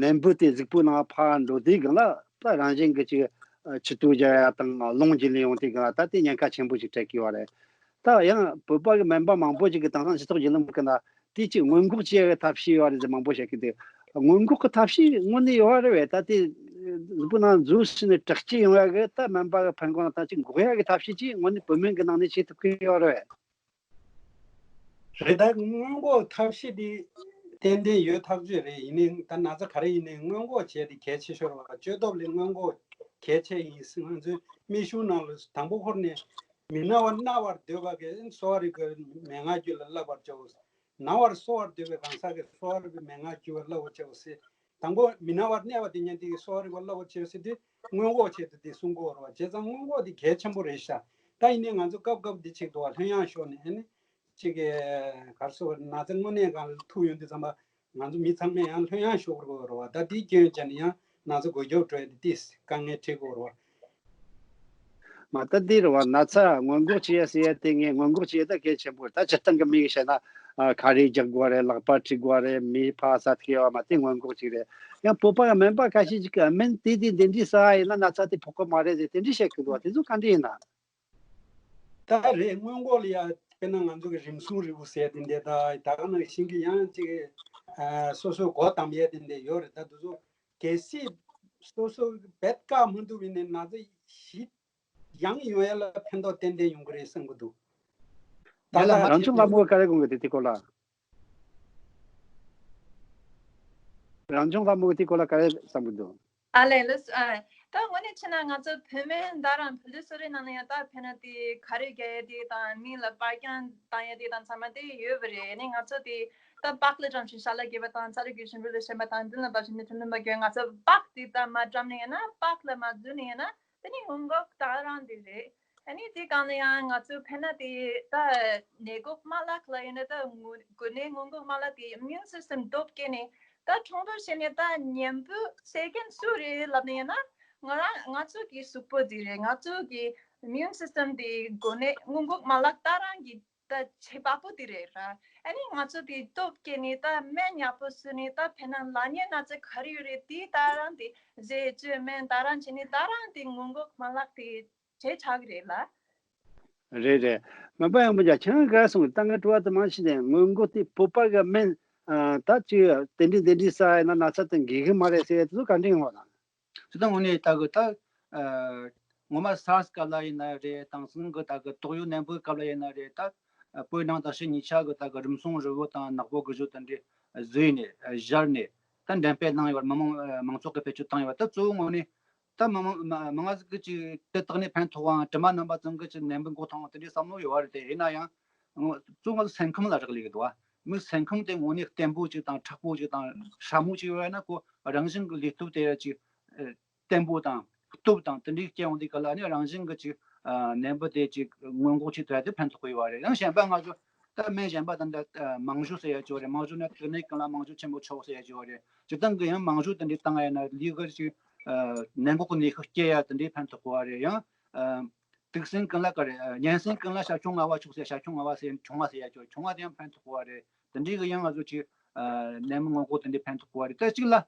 ནད་འབུ་དེ་གཟུགས་པོའི་ནང་ཕར་འགྲོ་དུས་སྒང་ལ་ད་རང་བཞིན་གྱི་ཅིག་ཆུ་ཏོག་རྒྱག་ཡ་དང་རླུང་རྒྱུན་ལས་ཡོང་དུས་སྒང་ལ་ད་དེ་ཉེན་ཁ་ཆེན་པོ་ཞིག་འཕྲད་ཀྱི་ཡོད་རེད། ད་ཡང་བོད་པ་གི་སྨན་པ་མང་པོ་ཞིག་གིས་དེང་སང་སྤྱི་ཚོགས་བརྒྱུད་ལམ་གི་ནང་དེ་ཅིག་སྔོན་འགོག་བྱེད་ཡ་གི་ཐབས་ཤེས་ཡོད་རེད་ཟེར་མང་པོ་བཤད་ཀྱི་འདུག་སྔོན་འགོག་གི་ཐབས་ཤེས་དངོས་གནས་ཡོད་རེད་བས། ད་དེ་གཟུགས་པོའི་ནང་འཛུལ་ཕྱིན་ནས་དྲག་སྐྱེད་ཡོང་ཡ་གི་ད་སྨན་པ་གི་ཕན་ཁོང་ལ་ད་ཅིག་འགོག་ཡ་གི་ཐབས་ཤེས་ཅིག་དངོས་གནས་བོད་སྨན་གི་ནང་ནས་བྱེད་ཐུབ་ཀྱི་ཡོད་རེད་བས། རེད། ད་སྔོན་འགོག་ཐབས་ཤེས་འདི་ཏན་ཏན་ཡོད་ཐག་ཆོད་རེད། ཡིན་ནའི་ད་ན་ཚ་ག་རེ་ཡིན་ནའི་སྔོན་འགོག་བྱས་ཏེ་གལ་ཆེ་ཤོས་རེད་བ། བཅོས་ཐབས་ལས་སྔོན་འགོག་གལ་ཆེ་ཡིན་ཟེར། ང་ཚོའི་སྨན་གཞུང་ནང་ལ་དང་པོ་ཁོ་ནས་མི་ན་བ་ན་བར་སྡོད་པ་གི་གསོ་བ་རིག་པའི་མན་ངག་རྒྱུད་ལ་བསླབ་པར་བྱའོ། ན་བར་གསོ་བར་འདོད་པའི་གང་ཟག་གིས་གསོ་བ་རིག་པའི་མན་ངག་རྒྱུད་པ་བསླབ་པར་བྱའོ་ཟེར། དང་པོ་མི་ན་བར་གནས་པ་དེ་ཉིད་དེ་གིས་གསོ་བ་རིག་པ་བསླབ་པར་བྱའོ་ཟེར་དུས་སྔོན་འགོག་ཆེད་དུ་དེ་གསུང་གི་ཡོད་རེད་བ། བྱས་ཙང་སྔོན་འགོག་དེ་གལ་ཆེན་པོ་རེད་ཤག་ད་ཡིན་ནའི་ང་ཚོ་སྐབས་སྐབས་འདི་ཆེད་དུ་བ་ལྷོད་ཡངས་ཤོར་ནས་ཨ་ནི་གཅིག་གི་ག་རེ་ཟེར་བ་ན་ཚ་དངོས་གནས་སྒང་ལ་ཐུག་ཡོང་དུས་ཙམ་པ་ང་ཚོ་མི་ཚང་མས་ཡང་ལྷོད་ཡངས་ཤོར་དགོས་རེད་བ། ད་དེའི་སྐྱོན་བྱས་ནས་ཡང་ན་ཚ་འགོས་མགྱོགས་འགྲོ་ཡ་དེ་ཏིས་དཀའ་ངལ་འཕྲད་དགོས་རེད་བ། མ་ད་འདི་རེད་བ། ན་ཚ་སྔོན་འགོག་བྱེད་ཡ་ཟེར་ཡ་དེ་ངས་སྔོན་འགོག་བྱེད་ཡ་ད་གལ་ཆེན་པོ་རེད། ད་སྤྱིར་བཏང་གི་མི་ཡིས་བཤད་ན་ཨ་ཁ་རས་རྒྱག་དགོས་རེད། ལག་པ་འཁྲུ་དགོས་རེད། མི་ཕར་ཟ་ཐུབ་ཡ་བ་མ་དེ་སྔོན་འགོག་ཅིག་རེད། ཡང་བོད་པ་ཡང་སྨན་པ་ཁ་ཤས་ཅིག་གིས་སྨན་དེ་དེ་འདི་འདྲའི་ཟ་ཡ་ཡིན་ན་ན་ཚ་དེ་ཕོག་གི་མ་རེད་ཟེར་དེ་འདྲའི་བཤད་གི་འདུག་བ། དེ་ཚོ་ག་འདྲ་ཡིན་ན། ད་རེད། སྔོན་འགོག་ལ་ཡ་དཔེར་ན་ང་ཚོ་གི་རིམས་སྲུང་རིལ་བུ་ཟེར་དེ་འདྲ་ད་ད་ག་ནང་བཞིན་གི་ཡང་ཅིག་ཨ་སོ་སོའི་མགོ་བསྡམ་ཡས་དེ་འདྲ་ཡོད་རེད། ད་དེ་ཚོ་གལ་སྲིད་སོ་སོ་རྦད་བཀག་མ་ཐུབ་ཡིན་ནའི་ན་ཚ་ཞི་ཡང་ཡོང་ཡ་ལ་ཕན་ཐོགས་ཏན་ཏན་ཡོང་གི་རེད་བསམ་གི་འདུག་ད་ལ་ལྟ་རང་བྱུང་ལྷ་མོ་གིས་ག་རེ་དགོངས་གི་འདུག་དེ་སྐོར་ལ། རང་བྱུང་ལྷ་མོ་གིས་དེ་སྐོར་ལ་ག་རེ་བསམ་གི་འདུག་ཨ་ལས་ལགས་སོ། ཨ། ད་དངོས་གནས་བྱས་ན་ང་ཚོ་བོད་སྨན་ད་རང་བོད་ལུགས་གསོ་རིག་ནང་ན་ཡང་ད་ཕན་ན་དེ་ཁ་རས་རྒྱག་ཡ་དེ་དང་མིག་ལ་པར་རྐྱང་བཏང་ཡ་དེ་དང་ཚང་མ་དེ་ཡོད་པ་རེད། ཨ་ནི་ང་ཚོ་དེ་ད་པགས་ལ་བཀྲམ་ཞིང་ཤ་ལ་རྒྱས་པ་དང་ཚ་རུ་རྒྱས་ཤིང་རུ་ལ་ཞན་པ་དང་མདུན་ལ་འབབ་ཞིང་ནི་ཐུན་མོང་མ་གྱུར། ང་ཚོ་པགས་དེ་ད་མ་བཀྲམ་ནས་ཡིན་ན། པགས་ལ་མ་འཛུལ་ནས་ཡིན་ན། དེ་ནི་སྔོན་འགོག་ད་རང་དེ་རེད། ཨ་ནི་དེ་སྒང་ནས་ཡང་ང་ཚོ་ཕན་ན་དེ་ད་ནད་འགོག་མ་ལག་ལ་ཡིན་ན་ད་འགོ་ནད་སྔོན་འགོག་མ་ལག་དེ་ཨིམ་མུན་སིས་ཊམ་སྟོབས་སྐྱེད་ནས་ད་གྲོང་ཚོར་བྱས་ནས་ད་གཉན་པོ་བསད་མཁན་སུ་རེད་ལབ་ནས་ཡིན་ན། ང་རང་ང་ཚོ་གི་གཟུགས་པོ་དེ་རེད། ང་ཚོ་གི་ཨིམ་མུན་སིས་ཊམ་དེ་འགོ་ནད་སྔོན་འགོག་མ་ལག་ད་རང་གི་ད་བྱེད་པ་པོ་དེ་རེད་ར། ཨ་ནི་ང་ཚོ་དེ་སྟོབས་སྐྱེད་ནས་ད་སྨན་ཡག་པོ་བཟོས་ནས་ད་ཕན་ན་ལ་ཉེ་ན་ཚ་ག་རེ་ཡོད་རེད་དེ་ད་རང་དེ་བཟས་བཅོས་སྨན་ད་རང་བྱས་ནས་ད་རང་དེ་སྔོན་འགོག་མ་ལག་དེ་བྱས་ཆགས་ཀྱི་རེད་ལ། རེད་རེད། སྨན་པ་ཡོང་པོ་ཅག་ཁྱེད་རང་ག་སོང་ད་ངས་དྲི་བ་དུ་མ་ཞིག་ནས་སྔོན་འགོག་དེ་བོད་པ་གི་སྨན་ད་ཅིག་དེ་འདྲི་དེ་འདྲི་ཟ་ཡ་ན་ན་ཚ་དེ་འགོས་གི་མ་རེད་ཟེར་ཡ་དེ་ཚོ་ག་འདྲ་ཡོང་བ་ན། ཇི་ལྟར་དངོས་གནས་ད་གི་ད་ངོ་མ་སཱར་སི་སྐབས་ལ་ཡིན་ན་རེད། དེང་སང་གི་ད་གི་ཏོག་དབྱིབས་ནད་འབུའི་སྐབས་ལ་ཡིན་ན་རེད། ད་བོད་ནང་དེང་ཕྱིན་གཉིས་ཆ་གི་ད་གི་རིམས་སྲུང་རིལ་བུ་དང་ནག་པོ་གི་གཞུང་དེ་འདྲ་བཟོས་ནས་སྦྱར་ནས་ད་འགྲེམས་སྤེལ་གནང་ཡོད་པ། མི་མང་མང་ཚོགས་ཀྱི་བེད་སྤྱོད་བཏང་ཡོད་པ། ད་གཙོ་བོ་དངོས་གནས་ད་མི་མང་མང་ང་ཟིག་གི་ཅིག་དེ་དག་ནས་ཕན་ཐོགས་པའང་དྲི་མ་རྣམ་པ་ཙམ་གི་ཅིག་ནད་འབུ་འགོག་ཐུབ་པ་དེ་འདྲའི་བསམ་བློ་ཡོད་པ་རེད་དེ། ཡིན་ན་ཡང་གཙོ་བོ་ང་ཚོ་སེམས་ཁམས་ལ་རག་ལས་ཀྱི་འདུག་བ། མི་སེམས་ཁམས་དེ་དངོས་གནས་བརྟན་པོ་ཅིག་དང་མཁྲེགས་པོ་ཅིག་དང་སྲ་མོ་ཅིག་ཡོད་ན་ཁོ་རང་བཞིན་གྱི་ལུས་སྟོབས་དེ་ཅིག་ཨ་བརྟན་པོ་དང་སྟོབས་དང་དེ་འདྲའི་སྐྱེ་ཡོང་དུས་སྐབས་ལ་ནི་རང་བཞིན་གྱི་ཅིག་ཨ་ནད་འབུ་དེ་ཅིག་སྔོན་འགོག་ཅིག་ཐུབ་ཡ་དེ་ཕན་ཐོགས་ཀྱི་ཡོད་པ་རེད། ཡང་གཞན་པ་ང་ཚོ་ད་སྨན་གཞན་པ་དང་འདྲ་ཨ་མང་ཤོས་ཟེར་ཡ་ཅིག་ཡོད་རེད། མང་ཤོས་ནི་ཐིག་ནད་སྐབས་ལ་མང་ཤོས་ཆེན་པོ་ཆོག་ཟེར་ཡ་ཅིག་ཡོད་རེད། སྤྱིར་བཏང་གི་ཡང་མང་ཤོས་དེ་འདྲའི་བཏང་ཡ་ན་ལུས་ཀྱི་ཅིག་ཨ་ནད་འགོག་གི་ནུས་ཤུགས་སྐྱེ་ཡ་དེ་འདྲའི་ཕན་ཐོགས་ཀྱི་ཡོད་རེད། ཡང་ཨ་དུག་སྲིན་ཀུན་ལ་ག་རེ་ཨ་གཉན་སྲིན་ཀུན་ལ་ཞག་ཆུང་ལྔ་བ་ཆོག་ཟེར། ཞག་ཆུང་ལྔ་བ་ཟེར་ཆུང་བ་ཟེར་ཡ་ཅིག་ཡོད་རེད། ཆུང་བ་དེ་ཡང་ཕན་ཐོགས་ཀྱི་ཡོད་རེད། དེ་འདྲའི་གི་ཡང་ང་ཚོ་ཅིག་ ནད་མེད་སྔོན་འགོག་དེ་འདྲའི་ཕན་ཐོགས་པ་རེད། ད་གཅིག་ལ། ཨ།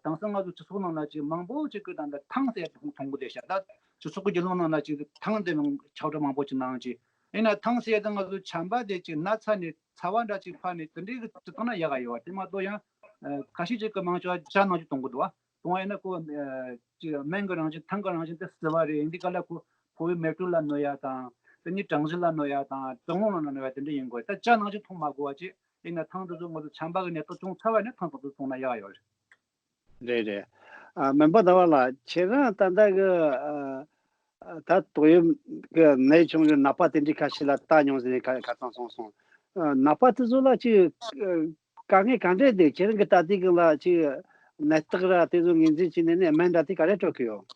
དེང་སང་ང་ཚོ་སྤྱི་ཚོགས་ནང་ལ་ཅིག་མང་པོ་ཅིག་གིས་ད་ལྟ་ཐང་ཟེར་ཡ་མཐོང་མཐོང་གི་བསྡད་ཤག་ད་སྤྱི་ཚོགས་ཀྱི་རྒྱུ་ནོར་ནང་ལ་ཅིག་ཐང་དེ་མིན་ཁྱབ་བསྒྲགས་མང་པོ་ཅིག་གནང་ཅིག་ཡིན་ན་ཐང་ཟེར་ཡ་དེ་ང་ཚོ་ཆམ་པ་དེ་ཅིག་ན་ཚ་ནས་ཚ་བ་འདྲ་ཅིག་ཕབ་ནས་དེ་འདྲའི་གི་ཅིག་བཏང་ན་ཡག་ག་ཡོད་པ། དེ་མ་གཏོགས་ཡང་ཁ་ཤས་ཅིག་གིས་མང་ཆེ་བ་ཇ་ནང་བཞིན་གཏོང་གི་འདུག་བ། གཏོང་བ་ཡིན་ན་ཁོ་ཅིག་སྨན་གྱི་རང་བཞིན་ཐང་གི་རང་བཞིན་དེ་བསིལ་བ་རེད། འདི་ག་ལ་ཁོ་ཕོ་བའི་མེ་དྲོད་ལ་གནོད་ཡ་དང་དེ་ནས་གྲང་གཞི་ལ་གནོད་ཡ་དང་གྲང་རླུང་ལ་གནོད་ཡ་དེ་འདྲ་ཡིན་དགོས། ད་ཇ་ནང་བཞིན་འཐུང་མ་དགོས་པ་ཅིག་ཡིན་ན་ཐང་དེ་ཚོ་ང་ཚོ་ཆམ་པ་གི་ནད་རྟགས་བྱུང་ཚར་བ་ནས་ཐང་དེ་ཚོ་འཐུང་ན་ཡག་ཡོད་རེད། རེད་རེད། ཨ། སྨན་པ་ཟླ་བ་ལགས། ཁྱེད་རང་ད་ལྟ་གི། ཨ། ད་ཏོག་དབྱིབས་གི་ནད་བྱུང་རྒྱུ་ནད་པ་དེ་འདྲའི་ཁ་ཤས་ལ་ལྟ་མྱོང་ཟེར་ནས་ཁ་ཁ་ཚང་སོང་སོང་། ཨ། ནད་པ་དེ་ཚོ་ལ་ཅིག་ཨ། དཀའ་ངལ་ག་འདྲས་འདུག་ཁྱེད་རང་གི་ལྟ་དུས་གང་ལ་ཅིག་ནད་རྟགས་ར་དེ་ཚོ་ངོས་འཛིན་བྱས་ནས་ནི་སྨན་འདྲ་དེ་ག་རེ་སྤྲོད་ཀྱི་ཡོད།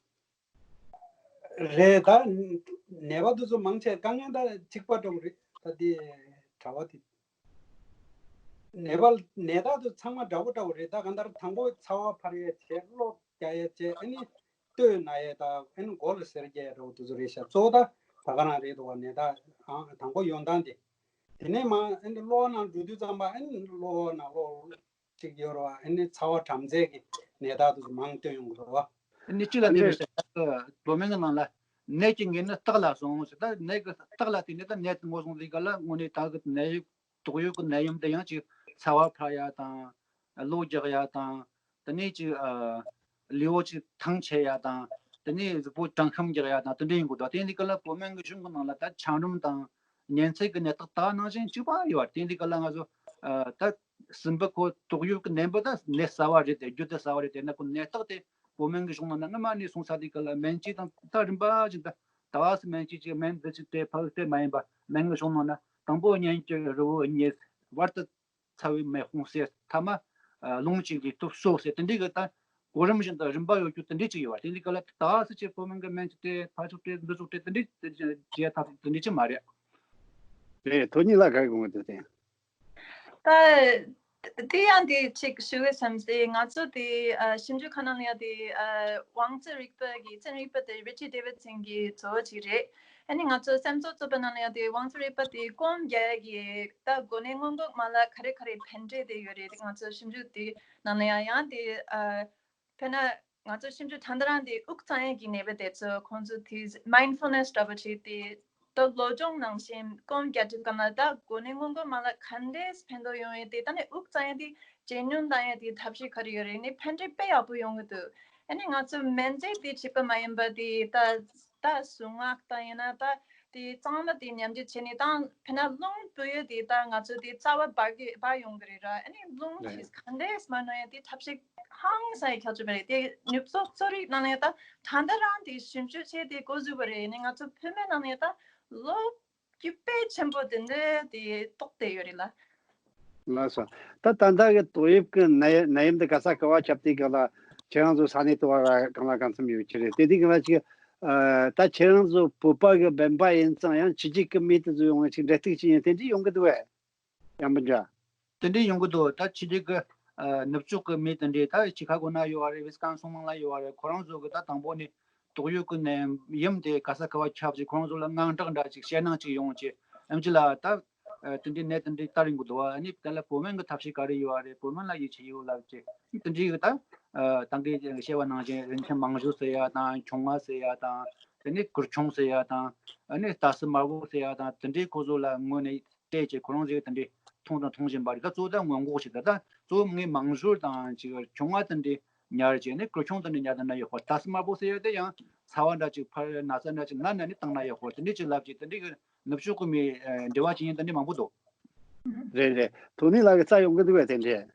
རེད། ད་ནད་པ་དེ་ཚོ་མང་ཆེ་དཀའ་ངལ་ད་གཅིག་པ་འདྲ་བོ་རེད། ད་དེ་གྲྭ་བ་དེ། ནད་པ་ནད་རྟགས་དེ་ཚང་མ་འདྲ་པོ་འདྲ་པོ་རེད། ད་གང་ལྟར་དང་པོ་ཚ་བ་འཕར་ཡས་བྱས། གློ་རྒྱག་ཡས་བྱས། ཨ་ནི་སྟོད་ན་ཡས་དང་ཨ་ནི་མགོ་ལ་གཟེར་རྒྱག་ཡས་འདྲ་པོ་དེ་ཚོ་རེད་ཤག་གཙོ་བོ་ད་ད་ག་རང་རེད་འདུག་བ། ནད་རྟགས་ཨང་དང་པོ་ཡོང་སྟངས་དེ། དེ་ནས་མ་ཨ་ནི་གློ་བ་ནང་འགྲོ་དུས་ཙམ་པ་ཨ་ནི་གློ་བ་ནང་གློ་གཅིག་ཡོད་རེད་བ། ཨ་ནི་ཚ་བ་གྲང་ཚད་ཀྱི་ནད་རྟགས་དེ་ཚོ་མང་སྟོན་ཡོང་གི་རེད་བ། ཨ་ནི་སྤྱི་ལ་ཨ་འདི་ནི་རེད་ཟེར། ད་བོད་སྨན་གྱི་ནང་ལ་ནད་ཀྱི་ངོས་ནི་རྟགས་ལ་སོང་ཟེར། ད་ནད་ཀྱི་རྟགས་ལ་བརྟེན་ནས་ད་ནད་དེ་ངོས་བཟུང་དུས་སྐབས་ལ་དངོས་གནས་ད་གི་ནད་ཡོད། དོགས་ཡོད་ཀྱི་ནད་ཡམས་དེ་ཡང་ཅིག་ཚ་བ་འཕར་ཡ་དང་། གློ་རྒྱག་ཡ་དང་། དེ་ནས་ཅིག་ཨ། ལུས་པོ་ཅིག་ཐང་ཆད་ཡ་དང་། དེ་ནས་གཟུགས་པོ་གྲང་ཤུམ་རྒྱག་ཡ་དང་དེ་འདྲ་ཡིན་དགོས་འདུག་དེ་འདི་ག་ལ་བོད་སྨན་གྱི་གཞུང་གི་ནང་ལ་ད་ཆང་རིམས་དང་ཉལ་འཚལ་གྱི་ནད་རྟགས་ད་ནང་བཞིན་གཅིག་པ་ཡོད་པ། དེ་འདི་ག་ལ་ང་ཚོ་ཨ། ད་སྲིན་འབུ་ཁོ་དོགས་ཡོད་ཀྱི་ནད་འབུ་ད་ནད་ཟ་བ་རེད་དེ། རྒྱུ་དེ་ཟ་བ་རེད་དེ། ན་ཁོ་ནད་རྟགས་དེ་བོད་སྨན་གྱི་གཞུང་ནང་ན་སྔ་མ་ནས་གསུངས་ཚར། དེ་ག་ལ་སྨན་བཅོས་དང་ད་རིམ་པ་བཞིན་ད་ད་བ་སི་སྨན་བཅོས་ཀྱི་སྨན་འདི་ཅིག་སྤྲད་ཕག་སྤྲད་མ་ཡིན་པ། སྨན་གྱི་གཞུང་ནང་ན་དང་པོ་གཉེན་གྱི་རི་བོ་རྙེད། བར་དུ་ཚ་བའི་མེ་དཔུང་སེལ། ཐ་མ་རླུང་གཅིག་གིས་སྟོབས་གསོ་ཟེར། དེ་འདྲའི་གི་ད་གོ་རིམ་བཞིན་དུ་རིམ་པ་ཡོད་རྒྱུ་དེ་འདྲའི་ཅིག་ཡོད་པ། དེ་འདྲའི་ག་ལ་ད་སི་ཆེ་བོད་སྨན་གི་སྨན་གཅིག་སྤྲད་ཕར་ཚུར་སྤྲད་འདི་ཚུར་སྤྲད་དེ་འདྲའི་བྱེད་ཐབས་དེ་འདྲའི་ཅིག་མ་རེད། རེད། དོན་སྙིང་ལ་ག་རེ་དགོངས་ཀྱི་འདུག་དེ། ད་དེ་ཡང་དེ་ཅིག་ཞུ་བའི་བསམ་སྟེ། ང་ཚོ་དེ་ཨ། ཞིབ་འཇུག་ཁང་ནང་ལ་ཡང་དེ་ཨ། དབང་རྩའི་རིག་པ་གི་རྩེད་རིག་པ་དེ་Richie Davidson གི་གཙོ་བོ་ཅིག་རེད། ཨ་ནི་ང་ཚོ་སེམས་ཚོར་རྩོད་པ་ནང་ལ་ཡང་དེ་དབང་རྩའི་རིག་པ་དེ་སྐོམ་རྒྱག་ཡ་གི་ད་འགོ་ནད་སྔོན་འགོག་མ་ལག་ག་རེ་ག་རེ་ཕན་འབྲས་དེ་ཡོད་རེད། དེ་ང་ཚོ་ཞིབ་འཇུག་དེ་ནང་ལ་ཡང་ཡང་དེ་ཨ། དཔེར་ན་ང་ཚོ་ཞིབ་འཇུག་ད་ལྟ་རང་དེ་དབུགས་གཙང་ཡས་ཀྱི་ནད་པ་དེ་ཚོ་ཁོང་ཚོ་དེ་mindfulness འདྲ་པོ་བྱས་ཏེ། ད་སློབ་སྦྱོང་ནང་བཞིན་སྐོམ་རྒྱག་དུས་སྒང་ལ་ད་འགོ་ནད་སྔོན་འགོག་མ་ལག་ག་འདྲས་ཕན་ཐོགས་ཡོང་ཡས་དེ། ད་ནི་དབུགས་གཙང་ཡས་དེ་ཇེ་ཉུང་བཏང་ཡས་དེ་ཐབས་ཤེས་ག་རེ་ཡོད་རེད། ནི་ཕན་འབྲས་དཔེ་ཡག་པོ་ཡོང་གི་འདུག་ཨ་ནི་ང་ཚོ་སྨན་རྫས་དེ་གཅིག་པ་མ་ཡིན་པ་དེ་ད་ད་གཟུངས་སྔགས་དང་ཡིན་ན་ད་དེ་གཙང་མ་དེ་ཉམས་བཅོས་བྱས་ནས་ད་དཔེར་ན་རླུང་བུ་ཡོད་དེ་ད་ང་ཚོ་དེ་རྩ་བ་འབར་གི་འབར་ཡོང་གི་རེད་ར། ཨ་ནི་རླུང་རེད། ཞིག་ག་འདྲས་མ་གནང་ཡས་དེ་ཐབས་ཤེས་ཧང་སང་ཡས་ཁྱད་ཆོས་རེད། དེ་ནུབ་ཕྱོགས་གསོ་རིག་ནང་ནས་ད་ད་ལྟ་རང་དེ་ཞིབ་འཇུག་བྱས་ཏེ་འགོ་འཛུགས་པ་རེད། ནི་ང་ཚོ་བོད་སྨན་ནང་ནས་ད་ལོ་རྒྱུས་དཔེ་ཆེན་པོ་དེ་འདྲ་དེ་རྟོགས་བསྡད་ཡོད་རེད་ལ། ལགས་སོ། ད་ད་ལྟ་གི་ཏོག་དབྱིབས་ཀྱི་ནད་ནད་ཡམས་འདི་ག་ས་ག་བ་ཁྱབ་དུས་སྒང་ལ་ཁྱེད་རང་ཚོ་ས་གནས་དུ་བ་ར་གང་ལ་གང་འཚམ་ཡོད་ཀྱི་རེད། དེ་དུས་སྒང་ལ་ཅིག་ཨ། ད་ཁྱེད་རང་ཚོ་བོད་པ་གི་སྦན་པ་ཡིན་ཙང་ཡང་ཕྱི་རྒྱལ་གི་མི་དེ་ཚོ་ཡོང་བ་ཅིག་འབྲེལ་གཏུག་ཅིག་ཡིན་དེ་འདྲ་ཡོང་གི་འདུག་བས། ཡང་མི་འདྲ། དེ་འདྲའི་ཡོང་གི་འདུག་ད་ཕྱི་རྒྱལ་གྱི་ཨ། ནུབ་ཕྱོགས་ཀྱི་མི་དེ་འདྲའི་ད་ཆི་ཁ་གོ་ན་ཡོད་རེད། ཝི་སི་ཀོན་སིན་ནང་ལ་ཡོད་རེད། ཁོ་རང་ཚོ་གི་ད་དང་པོ་ནས་ཏོག་དབྱིབས་ཀྱི་ནད་ཡམས་དེ་ག་ས་ག་བ་ཁྱབ་ཅིག་ཁོ་རང་ཚོ་ལ་དངངས་སྐྲག་འདྲ་ཅིག་ཞེད་སྣང་ཅིག་ཡོང་ཅིག་ཨེམ་ཆི་ལ་ད་ཨ། དེ་འདྲའི་ནད་དེ་འདྲའི་ལྟ་རིན་གི་འདུག་ཨ་ནི་དེ་ལ་བོད་སྨན་གྱི་ཐབས་ཤེས་ག་རེ་ཡོད་རེད། བོད་སྨན་ལ་ཡིད་ཆེས་ཡོད་ལབ་ཅིག་དེ་འདྲའི་གི་ད་ཨ། ད་གིན་བཤད་པ་ནང་བཞིན་རིན་ཆེན་མང་ཞོ་ཟེར་ཡ་དང་། ཁྱུང་ང་ཟེར་ཡ་དང་། དེ་ནས་གུར་ཆུང་ཟེར་ཡ་དང་། ཨ་ནི་སྟག་སེ་དམར་པོ་ཟེར་ཡ་དང་། དེ་འདྲའི་ཁོ་ཚོ་ལ་དངོས་ནས་སྤྲད་ཅིག་ཁོ་རང་ཚོས་དེ་འདྲའི་མཐོང་དང་མཐོང་བཞིན་པ་རེད། ད་གཙོ་བོ་ད་སྔོན་འགོག་བྱེད། ད་ད་གཙོ་བོ་ངས་མང་ཞོ་དང་ཅིག་ཁྱུང་ང་དེ་འདྲའི་ཉར་བྱས་ནས་གུར་ཆུང་དེ་འདྲའི་ཉར་དང་ན་ཡག་པོ། སྟག་སེ་དམར་པོ་ཟེར་ཡ་དེ་ཡང་ཚ་བ་འདྲ་ཅིག་འཕར། ན་ཚ་འདྲ་ཅིག་ན་ན་ནི་བཏང་ན་ཡག་པོ། དེ་འདྲའི་ཅིག་ལབ་ཅིག་དེ་འདྲའི་གི་ནུབ་ཕྱོགས་གི་མི་འབྲེལ་བ་བྱེད་མཁན་དེ་འདྲའི་མང་པོ་འདུག་རེད་རེད། ཐོག་ནས་ལ་གི་རྩ་ཡོང་གི་འདུག་བས་དེ་འདྲའི།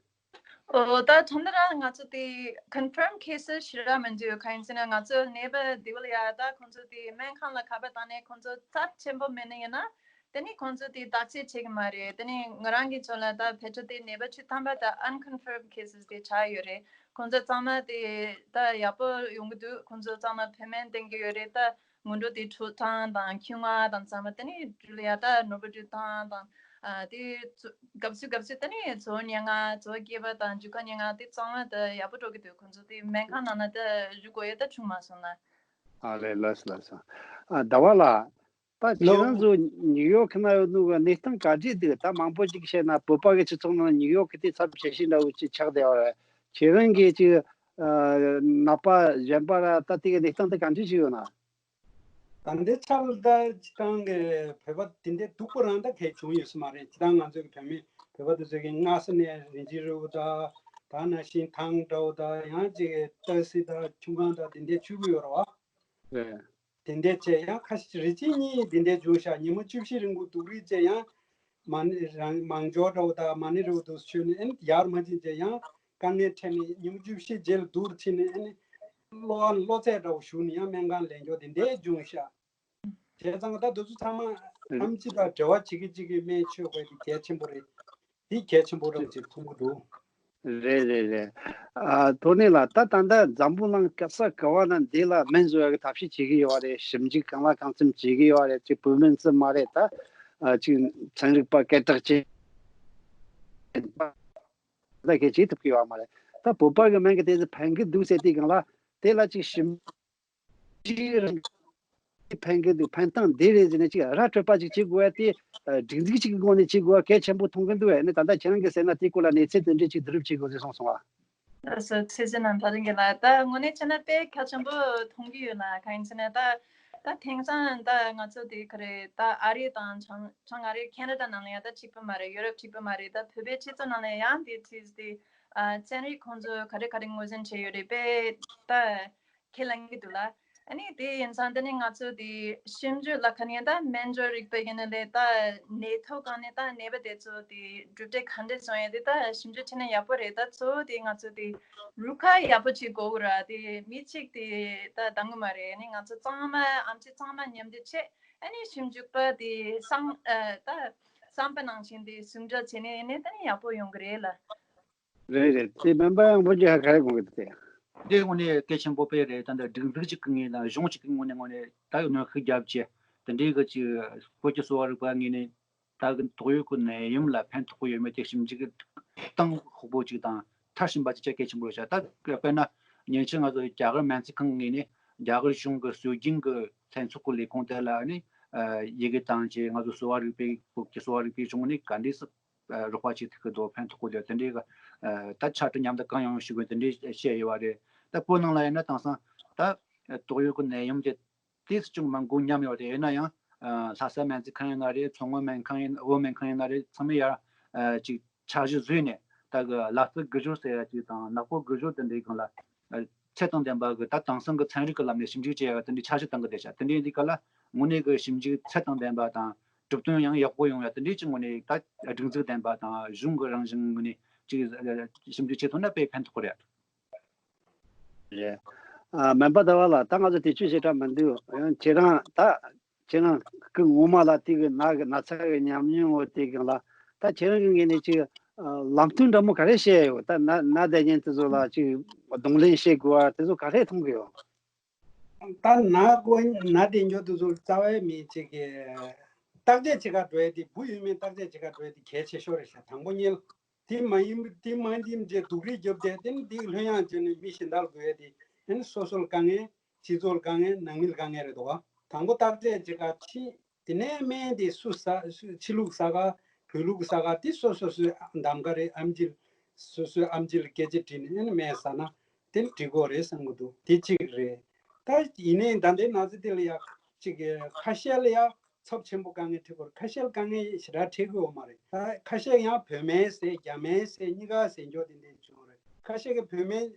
ཨོ། ད་ད་ལྟ་རང་ང་ཚོ་དེ་confirm cases ཞེ་དྲག་མི་འདུག་གང་ཡིན་ཟེར་ན་ང་ཚོ་ནད་པ་དེ་བ་ལ་ཡ་ད་ཁོང་ཚོ་དེ་སྨན་ཁང་ལ་ཁ་པར་བཏང་ནས་ཁོང་ཚོ་རྩ་ཆེན་པོ་མེད་ན་ཡིན་ན་དེ་ནི་ཁོང་ཚོ་དེ་བརྟག་དཔྱད་བྱེད་ཀྱི་མ་རེད། དེ་ནི་ང་རང་གི་ཕྱོགས་ལ་ད་ཕལ་ཆེར་དེ་ནད་པ་བཅུ་ཐམ་པ་ད་unconfirmed cases དེ་ཆགས་ཡོད་རེད། ཁོང་ཚོ་ཚང་མ་དེ་ད་ཡག་པོ་ཡོང་གི་འདུག་ཁོང་ཚོ་ཚང་མ་བོད་སྨན་བསྟེན་གྱི་ཡོད་རེད། ད་སྔོན་འགྲོ་དེ་ཁྲུས་ཐང་དང་ཁྱུང་ང་དང་ཚང་མ་དེ་ནི་འགྲུལ་ཡ་ད་ནོར་བུ་འགྲུལ་ཐང་དང་། ཨ། དེ་ཚོ་སྐབས་སུ་སྐབས་སུ་དེ་ནི་མཚོ་སྙན་ངག་མཚོ་སྐྱེས་པ་དང་རྒྱུ་སྐར་སྙན་ངག་དེ་གཙང་མ་དེ་ཡག་པོ་འགྲོ་གི་འདུག་ཁོང་ཚོ་དེ་སྨན་ཁང་ནང་ན་དེ་བཞུགས་དགོས་ཡ་ད་བྱུང་མ་སོང་ན། ཨ་ལས། ལགས་སོ་ལགས་སོ། ཨ། ཟླ་བ་ལགས། ད་ཁྱེད་རང་ཚོ་ནིའུ་ཡོག་ཁི་ན་ཡོད་ནོ་གི་གནས་སྟངས་ག་འདྲས་འདུག་ད་མང་པོ་ཅིག་བཤད་ན་བོད་པ་གི་སྤྱི་ཚོགས་ནང་ནིའུ་ཡོག་གི་དེ་ཚབས་ཆེ་ཤོས་འདྲ་བོ་ཅིག་ཆགས་བསྡད་ཡོད་རེད། ཁྱེད་རང་གིས་ཅིག་ནད་པ་གཞན་པ་ར་ད་དེ་གི་གནས་སྟངས་དེ་ག་འདྲས་ཅིག་ཡོད་ན། ད་ལྟའི་ཆར་ད་སྤྱིར་བཏང་གི་བོད་པ་དེ་འདྲའི་སྡུག་པོ་རང་ད་གས་བྱུང་ཡོད་ས་མ་རེད། སྤྱིར་བཏང་ང་ཚོ་གི་བོད་མི་བོད་པ་དེ་ཚོ་གི་སྔ་ས་ནས་རིན་ཆེན་རིལ་བུ་ད་ད་ནང་བཞིན་ཐང་འདྲ་བོ་ད་ཡང་ཅིག་ཏོག་ཙམ་ད་ཆུ་སྒང་ད་དེ་འདྲའི་མཆོད་ཀྱི་ཡོད་རེད་བ། རེད། དེ་འདྲའི་བྱས་ཡང་ཁ་ཤས་རེ་གཅིག་གཉིས་དེ་འདྲའི་བྱུང་ཤག་ཉི་མ་བཅུ་བཞི་རིང་པོ་སྡུག་རུས་བྱས་ཡང་མ་ཎི་རང་མང་སྦྱོར་འདྲ་བོ་དང་མ་ཎི་རེ་བ་འདུག་མཆོད་ནས་ཨེ་ནི་ཡར་མ་ཕྱིན་བྱས་ཡང་དཀའ་ངལ་འཕྲད་ནས་ཉི་མ་བཅུ་བཞི་རྗེས་ལ་སྡུག་རུ་ཕྱིན་ནས་ཨེ་ནི་གློ་བ་གློ་ཚད་འདྲ་བོ་ཞུགས་ནས་ཡང་སྨན་ཁང་ལེན་འཇོག་དེ་འདྲའི་བྱུང་ཤག་བྱས་ཙང་ད་དེ་ཚོ་ཚང་མ་ཨེ་ཐམས་ཅད་དང་འབྲེལ་བ་བྱེད་ཀྱི་གཅིག་གི་སྨན་མཆོད་དགོས་དེ་གལ་ཆེན་པོ་རེད། དེ་གལ་ཆེན་པོ་རེད་ཅེས་མཐོང་གི་འདུག་རེད་རེད་རེད། ཨ་ཐོ་ནི་ལགས། ད་ད་ལྟ་འཛམ་བུ་གླིང་ག་ས་ག་བ་ན་འདི་ལ་སྨན་བཟོ་ཡག་གི་ཐབས་ཤེས་བྱེད་ཀྱི་ཡོད་རེད། ཞིབ་འཇུག་གང་ལ་གང་འཚམ་བྱེད་ཀྱི་ཡོད་རེད། ཅིག་བོད་སྨན་ཙམ་མ་རེད། ད་ཨ་ཅིག་ཚན་རིག་པ་སྐད་གྲགས་ཅན་ད་གས་བྱེད་ཐུབ་ཀྱི་ཡོད་མ་རེད། ད་བོད་པ་གི་སྨན་གི་དེ་ཚོ་ཕན་གི་འདུག་ཟེར་དུས་སྒང་ལ་དེ་ལ་ཅིག་ཞིབ་ཅིག་རང་ཕན་གི་འདུག་ཕན་སྟངས་འདི་རེད་ཟེར་ནས་ཅིག་ར་འཕྲོད་པ་ཅིག་བྱེད་དགོས་ཡ་དེ་སྒྲིག་འཛུགས་ཅིག་གི་སྒོ་ནས་བྱེད་དགོས་ཡ་གལ་ཆེན་པོ་མཐོང་གི་འདུག་ཨ་ནི་ད་ལྟ་ཁྱེད་རང་གིས་ཟེར་ན་དེའི་སྐོར་ལ་གནས་ཚུལ་དེ་འདྲས་ཅིག་བསྡུ་རུབ་བྱེད་དགོས་ཟེར་གསུངས་སོང་ཨ། ལགས་སོ། ཚེ་བརྟན་རྣམ་པ་རིང་གི་ལ་ད་དངོས་གནས་བྱས་ན་དཔེ་གལ་ཆེན་པོ་མཐོང་གི་ཡོད་ན་གང་ཡིན་ཟེར་ན་ད་ད་དེང་སང་ད་ང་ཚོ་དེ་ག་རེ་ད་ཨ་རི་དང་བྱང་བྱང་ཨ་རི་ཁེ་ན་ཌ་ནང་ལ་ཡང་ད་གཅིག་པ་མ་རེད། ཡུ་རོབ་གཅིག་པ་མ་རེད། ད་བོད་པའི་སྤྱི་ཚོགས་ནང་ལ་ཡང་དེ་དེ་དེ་ཨ་ཚན་རིག་ཁོང་ཚོ་ག་རེ་ག་རེ་ངོས་འཛིན་བྱས་ཡོད་རེད། དཔེ་ད་ཁས་ལེན་གྱི་འདུག་ལ། ཨ་ནི་དེ་ཡིན་ཙང་དེ་ནི་ང་ཚོ་དེ་ཞིབ་འཇུག་ལ་ཁ་ནས་ད་སྨན་སྦྱོར་རིག་པའི་ཡིན་ན་ལས་ད་ནད་ཐོག་སྒང་ནས་ད་ནད་པ་དེ་ཚོ་དེ་གྲུབ་འབྲས་ག་འདྲས་བྱུང་ཡོད་དེ་ད་ཞིབ་འཇུག་བྱས་ན་ཡག་པོ་རེད། ད་གཙོ་བོ་དེ་ང་ཚོ་དེ་རུ་ཁག་ཡག་པོ་ཅིག་དགོས་ཀྱི་ར། དེ་མི་གཅིག་དེ་ད་འདང་གི་མ་རེད། ཨ་ནི་ང་ཚོ་ཚང་མ་ཨམ་ཆི་ཚང་མ་མཉམ་འདེགས་བྱས་ཨ་ནི་ཞིབ་འཇུག་པ་དེ་བསམ་ཨ་ད་བསམ་པ་ནང་བཞིན་དེ་ཟུང་འབྲེལ་བྱས་ནས་ཨ་ནི་ད་ནི་ཡག་པོ་ཡོང་གི་རེད་ལ། རེད་རེད། དེ་སྨན་པ་ཡང་བོད་ཀྱི་ཧ་ག་རེ་དགོངས་ཀྱི་འདུག་དེ། དེ་དངོས་གནས་གལ་ཆེན་པོ་དཔེ་རེད། ད་ལྟ་སྒྲིག་འཛུགས་གཅིག་གི་ངོས་དང་གཞུང་གཅིག་གི་ངོས་ནས་དངོས་གནས་ད་གནོན་ཤུགས་བརྒྱབ་བྱས་དེ་འདྲའི་གི་ཅིག་བོད་ཀྱི་གསོ་བ་རིག་པ་ངོས་ནས་ད་གི་དོགས་ཡོད་ཀྱི་ནད་ཡམས་ལ་ཕན་ཐོགས་ཀྱི་ཡོད་མེད་དེ་ཞིབ་འཇུག་གཏིང་ཤུགས་པོ་ཅིག་དང་མཐར་ཕྱིན་པ་ཅིག་བྱེད་གལ་ཆེན་པོ་རེད་ཤག་ད་དཔེར་ན་ཉེ་ཆར་ང་ཚོ་རྒྱ་གར་སྨན་རྩིས་ཁང་ངོས་ནས་རྒྱ་གར་གཞུང་གི་སྲོལ་རྒྱུན་གྱི་ཚན་ཚོགས་ཀྱི་ལས་ཁུངས་དེ་ལ་ནི་ཡི་གེ་བཏང་བྱས་ང་ཚོ་གསོ་བ་རིག་པའི་བོད་ཀྱི་གསོ་བ་རིག་པའི་གཞུང་ནས་ག་འདྲས་སེ་རོགས་པ་བྱེད་ཐུབ་ཀྱི་འདུག་ཕན་ཐོགས་ཀྱི་འདུག་དེ་འདྲའི་གི་ད་ཕྱག་བྲིས་མཉམ་དུ་གང་ཡོང་ཞུ་དགོས་དེ་འདྲའི་བཤད་ཡོད་པ་རེད། ད་བོད་ནང་ལ་ཡིན་ན་དེང་སང་ད་དོགས་ཡོད་ཀྱི་ནད་ཡམས་དེ་ཏོག་ཙམ་ཅུང་མང་པོ་ཉམས་ཡོད་རེད། ཡིན་ན་ཡང་ལྷ་ས་སྨན་རྩིས་ཁང་ཡིན་ན་རེད། མཚོ་སྔོན་སྨན་ཁང་ཡིན་བོད་སྨན་ཁང་ཡིན་ན་རེད། ཚང་མས་ཡར་ཅིག་འཆར་གཞི་བཟོས་ནས་ད་གི་ལག་རྩལ་སྒུལ་ཤུགས་ཟེར་ཡ་ཅིག་དང་ནག་པོ་སྒུལ་ཤུགས་དེ་འདྲའི་སྒང་ལ་ཚད་དང་ལྡན་པ་གི་ད་དེང་སང་གི་ཚན་རིག་གི་ལམ་ནས་ཞིབ་འཇུག་བྱེད་ཡ་དེ་འདྲའི་འཆར་གཞི་བཏིང་གི་བསྡད་ཤག་དེ་འདྲའི་འདི་ག་ལ་དངོས་གནས་གི་ཞིབ་འཇུག་ཚད་དང་ལྡན་པ་དང་གྲུབ་དོན་ཡང་ཡག་པོ་ཡོང་ཡ་དེ་འདྲའི་ཅིག་དངོས་གནས་ད་སྒྲིག་འཛུགས་ལྡན་པ་དང་གཞུང་གི་རང་བཞིན་ངོས་ནས་ཅིག་ཞིབ་འཇུག་བྱེད་ཐུབ་ན་དཔེ་ཕན་ཐོགས་རེད། རེད། ཨ་སྨན་པ་ཟླ་བ་ལགས། ད་ང་ཚོ་དུས་ཚོད་ཞེ་དྲག་མི་འདུག་ཡང་ཁྱེད་རང་ད་ཁྱེད་རང་སྐུ་ངོ་མ་ལ་དེ་གི་ན་གི་ན་ཚ་གི་ཉམས་མྱོང་འོ་དེ་གང་ལ་ད་ཁྱེད་རང་གི་ངོས་ནས་ཅིག་ཨ་ལམ་སྟོན་འདྲ་མོ་ག་རེ་བཤད་ཡོད། ད་ན་ན་བསྡད་མཁན་དེ་ཚོ་ལ་ཅིག་གདོང་ལེན་བྱེད་དགོས་པ་དེ་ཚོ་ག་རེ་མཐོང་གི་ཡོད། ད་ན་གོ་ན་བསྡད་མཁན་དེ་ཚོ་རྩ་བའི་མི་ཅིག་གི་བརྟག་དཔྱད་བྱེད་ག་འགྲོ་ཡ་དེ་བུ་ཡོད་མེད་བརྟག་དཔྱད་བྱེད་ག་འགྲོ་ཡ་དེ་གལ་ཆེ་ཤོས་རེད་ཤག་དང་པོ་ཉིད། དེ་མ་ཡིན་དེ་མ་ཡིན་རྗེས་སྡུག་རུས་རྒྱབ་བསྡད་དེ་ནི་དེ་ལྷོད་ཡངས་བྱས་ནས་མི་གཞན་དག་ལ་དགོས་ཡ་དེ་ཨ་ནི་སོ་སོ་ལ་དཀའ་ངལ་སྤྱི་ཚོགས་ལ་དཀའ་ངལ་ནང་མི་ལ་དཀའ་ངལ་རེད་འདུག་བ། དང་པོ་བརྟག་དཔྱད་བྱེད་ག་ཕྱིན་དེ་ནས་སྨན་དེ་སུ་ཟ་སུ་ཕྱི་ལུགས་ཟ་ག་བོད་ལུགས་ཟ་ག་དེ་སོ་སོ་སོའི་གདམ་ག་རེད། ཨེམ་ཆི་ལ་སོ་སོའི་ཨེམ་ཆི་ལ་སྐད་ཆ་དྲིས་ནས་ཨ་ནི་སྨན་ཟ་ན་དེ་ནི་འགྲིག་གོ་རེད་བསམ་གི་འདུག་དེ་གཅིག་རེད། ད་ཡིན་ནའི་ད་ལྟའི་ན་ཚ་དེ་ལ་ཡ་གཅིག་ཁ་ཤས་ལ་ཡ་ཚབས་ཆེན་པོ་དཀའ་ངལ་འཕྲད་ཀྱི་ཡོད་རེད། ཁ་ཤས་ལ་དཀའ་ངལ་ཞེ་དྲག་འཕྲད་ཀྱི་ཡོད་མ་རེད། ད་ཁ་ཤས་ཡང་བོད་སྨན་ཟས་རྒྱ་སྨན་ཟས་གཉིས་ཀ་ཟས་འཇོག་དེ་འདྲས་བྱུང་རེད། ཁ་ཤས་ཀྱི་བོད་སྨན་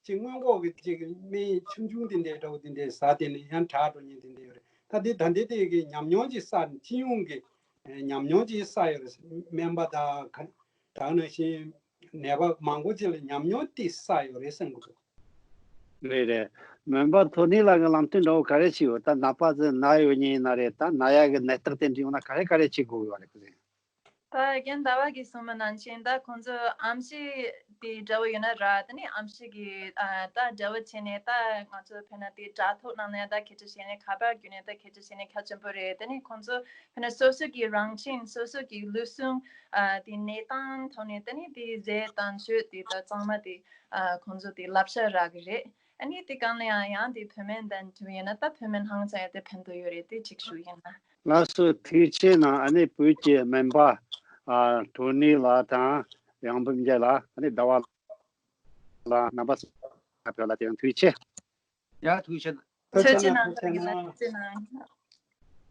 གཅིག་སྔོན་འགོག་གི་གཅིག་སྨན་ཆུང་ཆུང་དེ་འདྲས་འདྲ་བོ་དེ་འདྲས་ཟ་དེ་ནས་ཡང་དྲག་འགྲོ་མཁན་དེ་འདྲས་ཡོད་རེད། ད་དེ་ད་ལྟའི་དེ་གི་ཉམས་མྱོང་ཅིག་བསགས་ནས་སྤྱི་ཡོངས་ཀྱི་ཉམས་མྱོང་ཅིག་བསགས་ཡོད་རེད། སྨན་པ་དང་ག་ད་ག་ནང་བཞིན་ནད་པ་མང་པོ་ཅིག་ལ་ཉམས་མྱོང་དེ་བསགས་ཡོད་རེད་བསམ་གི་འདུག་རེད་རེད། སྨན་པ་ཐོ་ནི་ལགས་ཀྱི་ལམ་སྟོན་འདྲ་བོ་ག་རེ་ཞིག་ཡོད། ད་ནད་པ་ཚོ་ན་ཡོད་མཁན་ཡིན་ན་རེད། ད་ན་ཡག་གི་ནད་རྟགས་དེ་འདྲ་ཡོང་ན་ག་རེ་ག་རེ་བྱེད་དགོས་ཡོད་རེད་ཁོ་ཚོས། ད་རྒན་ཟླ་བ་གིས་གསུངས་པ་ནང་བཞིན་ད་ཁོང་ཚོ་ཨེམ་ཆི་དེ་འདྲ་བོ་ཡོད་ན་ར། ད་ནི་ཨེམ་ཆི་གི་ཨ་ད་འབྲེལ་བ་བྱས་ནས་ད་ང་ཚོ་དཔེར་ན་དེ་དྲ་ཐོག་ནང་ནས་ད་སྐད་ཆ་བཤད་ནས་ཁ་པར་བརྒྱུད་ནས་ད་སྐད་ཆ་བཤད་ནས་གལ་ཆེན་པོ་རེད། ད་ནི་ཁོང་ཚོ་དཔེར་ན་སོ་སོ་གི་རང་བཞིན་སོ་སོ་གི་ལུས་ཟུངས་ཨ་དེ་གནས་སྟངས་ཐོག་ནས་ད་ནི་དེ་ཟས་དང་སྤྱོད་དེ་ད་གཙང་མ་དེ་ཨ་ཁོང་ཚོ་དེ་བསླབ་བྱ་རག་གི་རེད། ཨ་ནི་དེ་གང་ལ་ཡང་ཡང་དེ་བོད་སྨན་དང་མཐུན་ཡོད་ན་ད་བོད་སྨན་ཧང་ཚ་ཡང་དེ་ཕན་ཐོགས་ཡོད་རེད། དེ་གཅིག་ཞུ་ཡིན་ན། ལགས་སོ། ཐུགས་རྗེ་གནང་། ཨ་ནི་བོད་ཀྱི་སྨན་པ་ཨ་ཐོ་ནི་ལགས་དང་ཡང་འབུམ་རྒྱལ་ལགས། ཨ་ནི་ཟླ་བ་ལགས། རྣམ་པ་ཚོ་ལ་དེ་ཡང་ཐུགས་རྗེ་ཆེ། ཡ། ཐུགས་རྗེ་ཆེ། ཐུགས་རྗེ་གནང་། ཐུགས་རྗེ་གནང་། ཐུགས་རྗེ་གནང་།